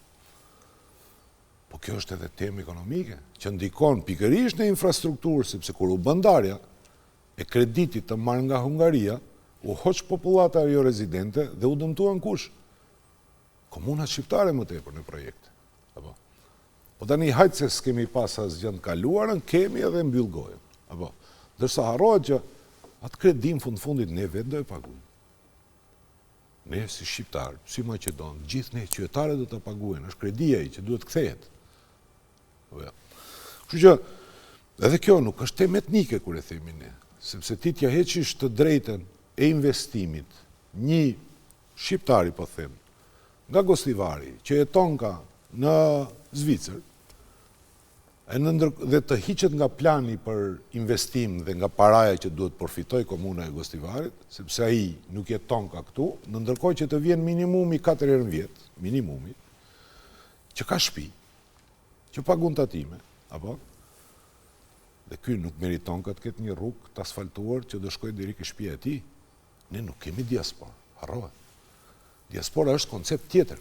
Po kjo është edhe temë ekonomike, që ndikon pikërisht në infrastrukturë, sepse kur u bë ndarja, e kreditit të marrë nga Hungaria, u hoq popullata jorezidente dhe u dëmtuan kush? Komunat shqiptare më tepër në projekte. Apo. Po tani hajt se s'kemi pas asgjë në të kaluarën, kemi edhe mbyll gojën. Apo. Ndërsa harrohet që Atë kredi në fund fundit ne vetë do e paguajmë. Ne si shqiptarë, si maqedonë, gjithë ne qytetarët do ta paguajnë, është kredia që duhet të kthehet. Po ja. Kështu që edhe kjo nuk është temë etnike kur e themi ne, sepse ti t'ia heqësh të drejtën e investimit një shqiptari po them, nga Gostivari, që jetonka në Zvicër, e në ndër, dhe të hiqet nga plani për investim dhe nga paraja që duhet përfitojë komuna e Gostivarit, sepse ai nuk jetonka këtu, në ndërkohë që të vjen minimumi 4 herë në vjet, minimumi, që ka shpi, që pagun tatime, apo? Dhe ky nuk meritonka të ketë një rrugë të asfaltuar që do shkojë deri ke shtëpia e tij. Ne nuk kemi diasporë, harroje. Diaspora është koncept tjetër.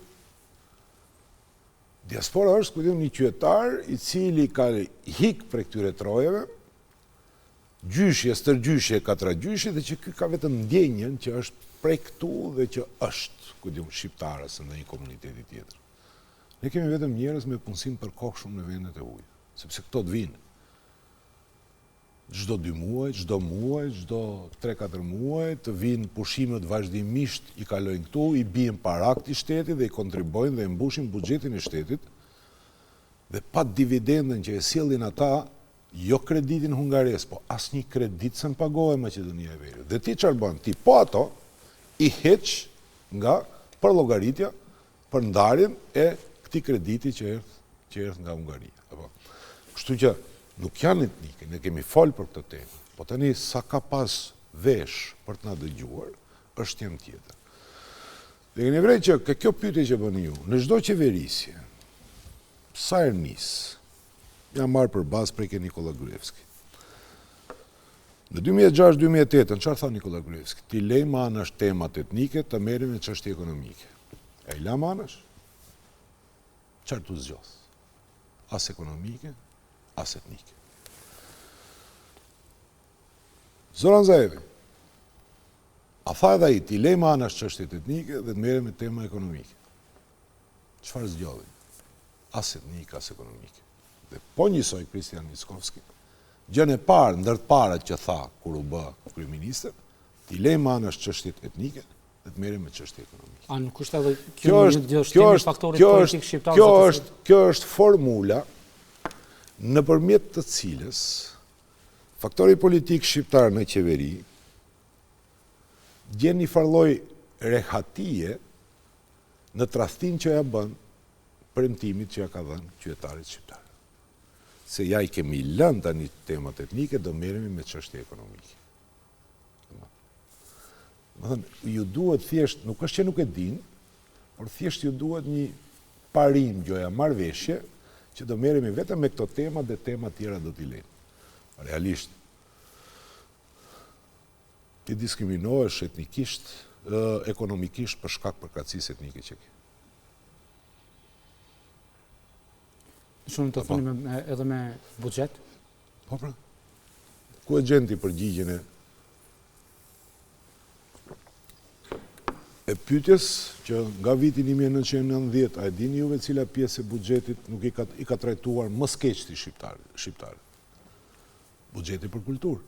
Diaspora është, ku di unë, një qytetar i cili ka hik prej këtyre trojeve, gjyshi e stërgjyshi e katragjyshi dhe që ky ka vetëm ndjenjën që është prej këtu dhe që është, ku di unë, shqiptar ose ndonjë komuniteti tjetër. Ne kemi vetëm njerëz me punësim përkohshëm në vendet e huaja, sepse këto të vinë. Çdo dy muaj, çdo muaj, çdo 3-4 muaj, të vinë pushimet vazhdimisht i kalojnë këtu, i bien para këtij shteti dhe i kontribojnë dhe e mbushin buxhetin e shtetit, dhe pa dividendën që e sjellin ata, jo kreditin hungarez, po asnjë kredit s'e paguan Maqedonia e Veriut. Dhe ti çfarë bën? Ti po ato i heq nga përllogaritja për ndarjen e këtij krediti që erdh që erdh nga Hungaria. Apo. Kështu që nuk janë etnike, ne kemi fol për këtë temë. Po tani sa ka pas vesh për të na dëgjuar, është temë tjetër. Dhe keni vërejt që ke kjo pyetje që bëni ju, në çdo qeverisje, sa herë nis, jam marrë për bazë prej ke Nikola Gruevski. Në 2006-2008, çfarë tha Nikola Gruevski? T'i lejmë anash temat etnike, të merremi me çështje ekonomike. E i lamë anash? Çfarë t'u zgjodh? As ekonomike, as etnike. Zoran Zaevi, a tha edhe ai, t'i lejmë anash çështjet etnike dhe të merremi me tema ekonomike. Çfarë zgjodhi? As etnike, as ekonomike. Dhe po njësoj Hristijan Mickoski, gjënë e parë, ndër të parat që tha kur u bë kryeministër, t'i lejmë anash çështjet etnike dhe të merremi me çështje ekonomike. A nuk është edhe kjo një dështim i faktorit politik shqiptar? Kjo është, kjo është formula nëpërmjet të cilës faktori politik shqiptar në qeveri gjen një farë lloj rehatie në tradhtinë që ja bën premtimit që ja ka dhënë qytetarit shqiptar. Se ja i kemi lënë tani temat etnike, do merremi me çështje ekonomike. Domethënë, ju duhet thjesht, nuk është që nuk e dinë, por thjesht ju duhet një parim, gjoja marrëveshje, që do merremi vetëm me këto tema dhe tema tjera do t'i lejmë. Realisht, ti diskriminohesh etnikisht, ekonomikisht për shkak përkatësisë etnike që ke. Shumë të thoni me, edhe me buxhet? Po pra. Ku e gjen ti përgjigjen e e pyetjes që nga viti 1990, a e dini juve cila pjesë e buxhetit nuk i ka, i ka trajtuar më së keqti shqiptar, shqiptarët? Buxheti për kulturë.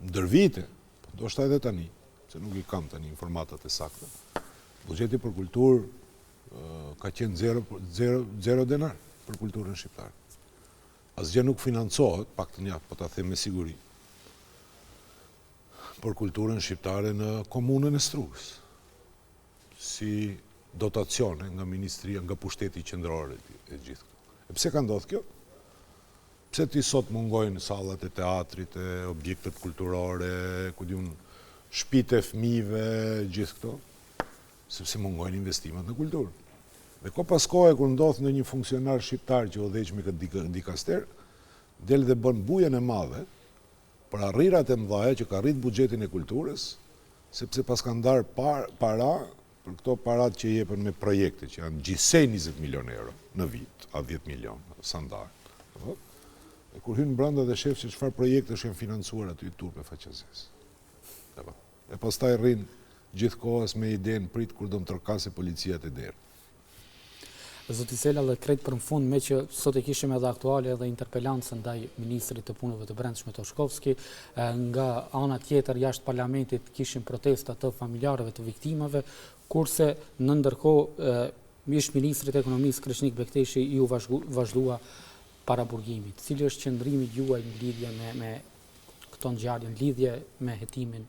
Ndër vite, po ndoshta edhe tani, se nuk i kam tani informatat e sakta, buxheti për kulturë ka qenë zero, zero, zero denar për kulturën shqiptare. Asgjë nuk financohet, paktën ja, po ta them me siguri, për kulturën shqiptare në komunën e Strugës, si dotacione nga ministria, nga pushteti qendror e gjithë këto. E pse ka ndodhur kjo? Pse ti sot mungojnë sallat e teatrit, e objektet kulturore, ku di unë, shpitë e fëmijëve, gjithë këto? Sepse mungojnë investimet në kulturë. Dhe kohë pas kohe kur ndodh ndonjë funksionar shqiptar që udhëheq me këtë dikaster, del dhe bën bujën e madhe për arrirat e mëdha që ka rrit buxhetin e kulturës, sepse paska ndarë para Për këto paratë që jepen me projekte, që janë gjithsej 20 milion euro në vit, a 10 milion, sa ndahen, apo? E kur hyn brenda dhe shef se çfarë projektesh janë financuar aty turp e faqezezë. Apo? E pastaj rrin gjithë kohës me idenë prit kur do më trokasë policia te dera. Zoti Sela dhe krejt për në fund, meqë sot e kishim edhe aktuale edhe interpelancën ndaj ministrit të Punëve të Brendshme Toshkovski, nga ana tjetër jashtë parlamentit kishim protesta të familjarëve të viktimave, kurse në ndërkohë ish ministrit të Ekonomisë Kreshnik Bekteshi iu vazhdua paraburgimi. Cili është qëndrimi juaj në lidhje me me këto ngjarje, në lidhje me hetimin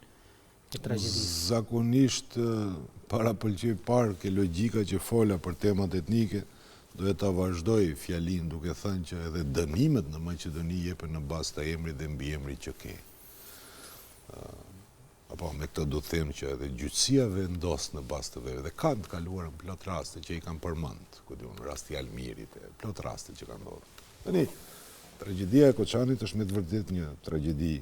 e tragjedisë? Zakonisht parapëlqej parë ke logjika që fola për temat etnike, doja ta vazhdoj fjalinë duke thënë që edhe dënimet në Maqedoni jepen në bazë të emrit dhe mbiemrit që ke. Apo me këtë do të them që edhe gjyqësia vendos në bazë të veprës dhe ka në të kaluarën plot raste që i kam përmend, ku di unë rasti i Almirit e plot raste që kanë ndodhur. Tani tragjedia e Koçanit është me të vërtetë një tragjedi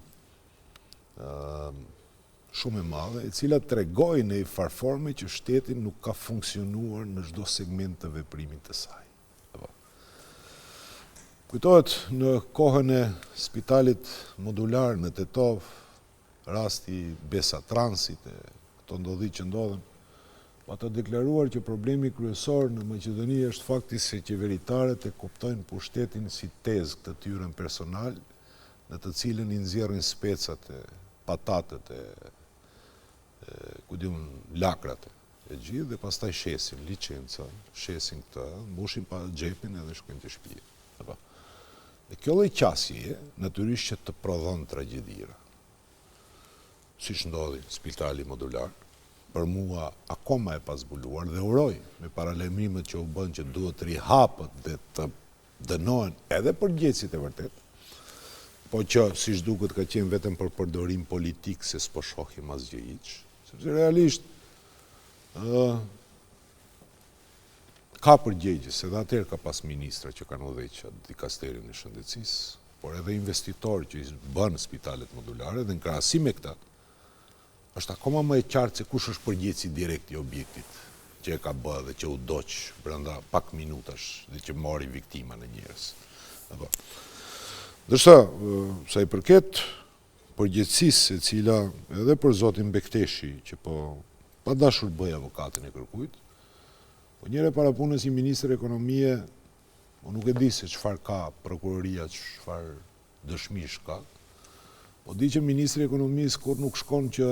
shumë e madhe, e cila tregoi në një farë forme që shteti nuk ka funksionuar në çdo segment të veprimit të saj. Apo. Kujtohet në kohën e spitalit modular në Tetovë, rasti i Besa Transit e këto ndodhi që ndodhën, pata deklaruar që problemi kryesor në Maqedoni është fakti se qeveritarët e kuptojnë pushtetin si tezgë të tyren personal, në të cilën i nxjerrin specat e patatet e ku di unë lakrat e gjithë dhe pastaj shesin licenca, shesin këtë, mbushin pa xhepin edhe shkojnë te shtëpia. Apo. Dhe kjo lloj qasjeje natyrisht që të prodhon tragjedira. Siç ndodhi spitali modular, për mua akoma e pazbuluar dhe uroj me paralajmërimet që u bënë që duhet të rihapet dhe të dënohen edhe përgjegjësit e vërtetë, po që siç duket ka qenë vetëm për përdorim politik se s'po shohim asgjë hiç, sepse realisht ë ka përgjegjës, edhe atëherë ka pas ministra që kanë udhëhequr dikasterin e shëndetësisë, por edhe investitorë që i bënë spitalet modulare dhe në krahasim me këta, Është akoma më e qartë se kush është përgjegjësi direkt i objektit që e ka bë dhe që u dogj brenda pak minutash dhe që mori viktima në njerëz. Apo. Ndërsa, sa i përket përgjegjësisë e cila edhe për zotin Bekteshi, që po pa dashur të bëj avokatin e kërkujt, po njëherë para punës një ministër ekonomie, unë nuk e di se çfarë ka prokuroria, çfarë dëshmish ka. Po di që ministri i Ekonomisë kurrë nuk shkon që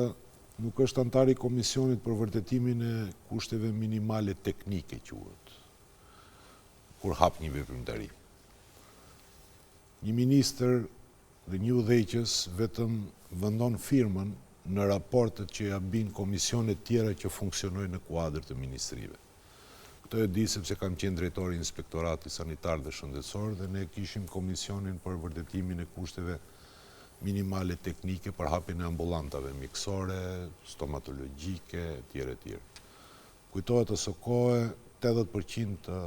nuk është anëtar i komisionit për vërtetimin e kushteve minimale teknike quhet. Kur hap një veprimtari. Një ministër dhe një udhëheqës vetëm vëndon firmën në raportet që ia bin komisionet tjera që funksionojnë në kuadër të ministrive. Këtë e di sepse kam qenë drejtor i Inspektoratit Sanitar dhe Shëndetësor dhe ne kishim komisionin për vërtetimin e kushteve minimale teknike për hapjen e ambulantave mjekësore, stomatologjike, etj, etj. Kujtohet asokohe 80% të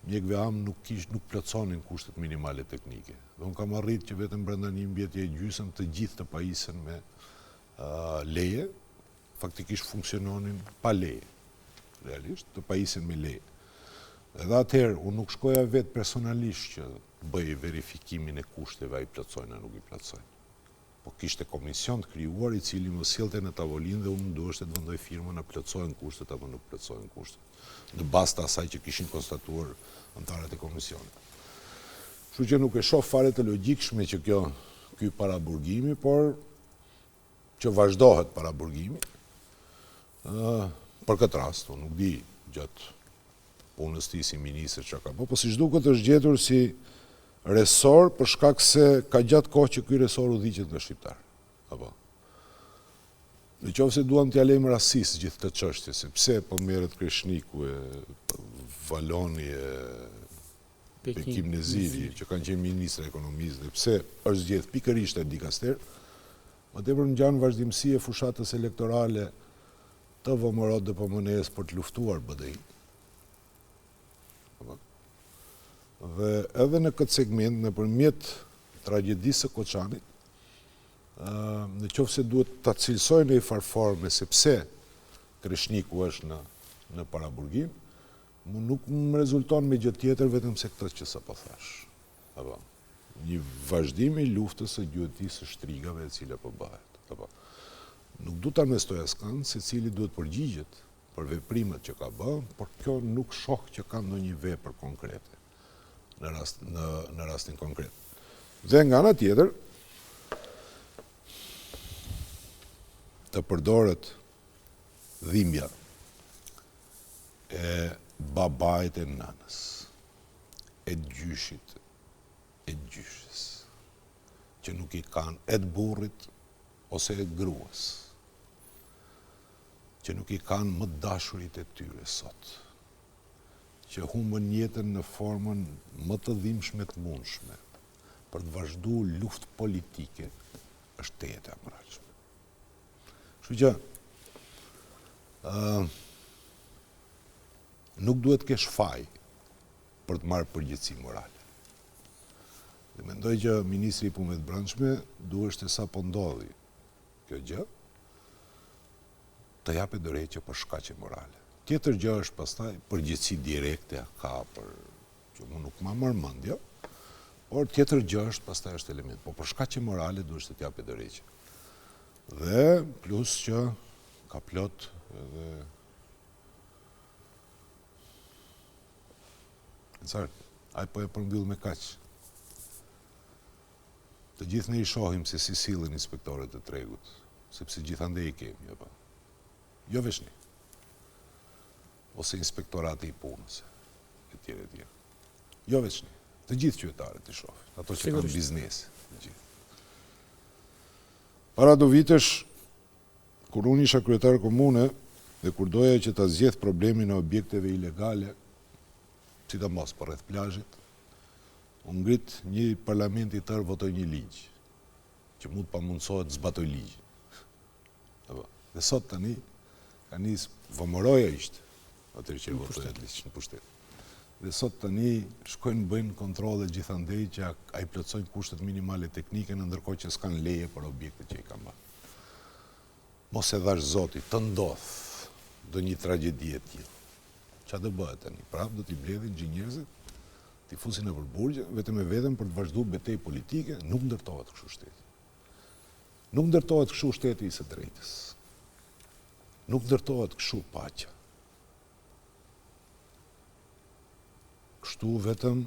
mjekëve amë nuk kish, nuk plotësonin kushtet minimale teknike. Dhe unë kam arrit që vetëm brenda një vjeti e gjysëm të gjithë të pajisen me leje, faktikisht funksiononin pa leje, realisht, të pajisen me leje. Edhe atëherë, unë nuk shkoja vetë personalisht që të bëj verifikimin e kushteve a i plotësojnë a nuk i plotësojnë. Po kishte komision të krijuar i cili më sillte në tavolinë dhe unë duheshte të vendoj firmën a plotësohen kushtet apo nuk plotësohen kushtet, në bazë të asaj që kishin konstatuar anëtarët e komisionit. Kështu që nuk e shoh fare të logjikshme që kjo ky paraburgimi, por që vazhdohet paraburgimi, për këtë rast, unë nuk di gjatë punës tij si ministër çka ka bë, po siç duket është gjetur si resor për shkak se ka gjatë kohë që ky resor udhëhiqet nga shqiptarë. Apo. Në qoftë se duam t'ia lejmë rastësisë gjithë këtë çështje, se pse po merret Kreshniku e Valoni e Bekim Neziri, që kanë qenë ministra e ekonomisë dhe pse është zgjedh pikërisht ai dikaster, më tepër më ngjan vazhdimësi e fushatës elektorale të VMRO-DPMNE-së për të luftuar BDI-në. Dhe edhe në këtë segment, nëpërmjet tragjedisë së Koçanit, në qoftë se duhet ta cilësoj në një farë forme se pse Kreshniku është në në paraburgim, Mu nuk më rezulton me gjë tjetër vetëm se këtë që sapo thashë. Apo, një vazhdim i luftës së gjuetisë së shtrigave e cila po bëhet. Apo, nuk du të amnestoj askënd, secili duhet përgjigjet. Për veprimet që ka bë, por kjo nuk shoh që ka ndonjë vepër konkrete në rast në në rastin konkret. Dhe nga ana tjetër të përdoret dhimbja e babait e nënës, e gjyshit, e gjyshes, që nuk i kanë e të burrit ose e gruas, që nuk i kanë më të dashurit e tyre sot, që humbën jetën në formën më të dhimbshme të mundshme, për të vazhdu luftë politike, është tejet e amoralshme. Kështu që, ë nuk duhet të kesh faj për të marrë përgjegjësi morale. Dhe mendoj që ministri i Punëve të Brendshme duheshte sapo ndodhi kjo gjë, të jape dorëheqje për shkaqe morale. Tjetër gjë është pastaj përgjegjësi direkte ka për që mu nuk ma merr mendja, por tjetër gjë është pastaj është element. Po për shkaqe morale duheshte të jape dorëheqje. Dhe plus që ka plot edhe Ensar, ai po e përmbyll me kaq. Të gjithë ne i shohim se si sillen inspektorët e tregut, sepse gjithandej i kemi, apo? Jo veç ne. Ose inspektorati i punës, e tjerë e tjerë. Jo veç ne. Të gjithë qytetarët i shohin, ato që kanë biznes, të gjithë. Para do vitesh, kur unë isha kryetar komune dhe kur doja që ta zgjidh problemin e objekteve ilegale, sidomos përreth plazhit, U ngrit një parlament i tërë votoi një ligj, që mu të pamundësohet të zbatoj ligjin. Apo, dhe sot tani, ka nis VMRO-ja ishte, atëherë që e votoi atë ligj në pushtet. Dhe sot tani shkojnë bëjnë kontrolle gjithandej që a i plotësojnë kushtet minimale teknike në ndërkohë që s'kanë leje për objektet që i kanë bërë. Mos e dhashtë Zoti, të ndodhë ndonjë tragjedi e tillë. Ça do bëhet tani? Prapë do t'i mbledhin gjithë njerëzit, t'i fusin nëpër burgje, vetëm e vetëm për të vazhdu betejë politike, nuk ndërtohet kështu shteti. Nuk ndërtohet kështu shteti i së drejtës. Nuk ndërtohet kështu paqja. Kështu vetëm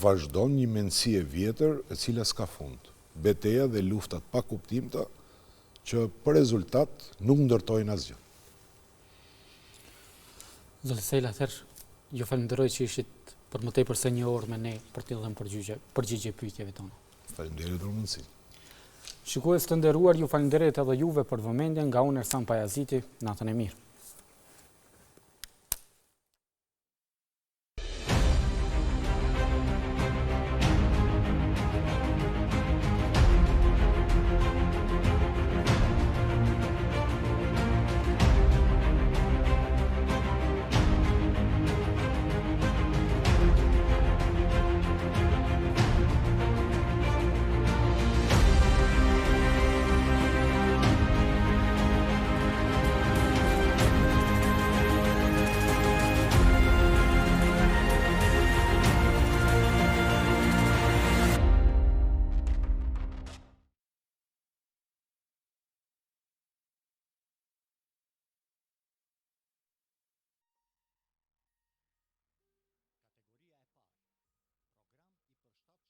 vazhdon një mendësi e vjetër e cila s'ka fund. Beteja dhe lufta të pakuptimta që për rezultat nuk ndërtojnë asgjë. Zoti Sela, atëherë ju falënderoj që ishit për më tepër se një orë me ne për t'i dhënë përgjigje, përgjigje pyetjeve tona. Faleminderit për mundësinë. Shikues të nderuar, ju falënderoj edhe juve për vëmendjen nga unë Ersan Pajaziti, natën e mirë.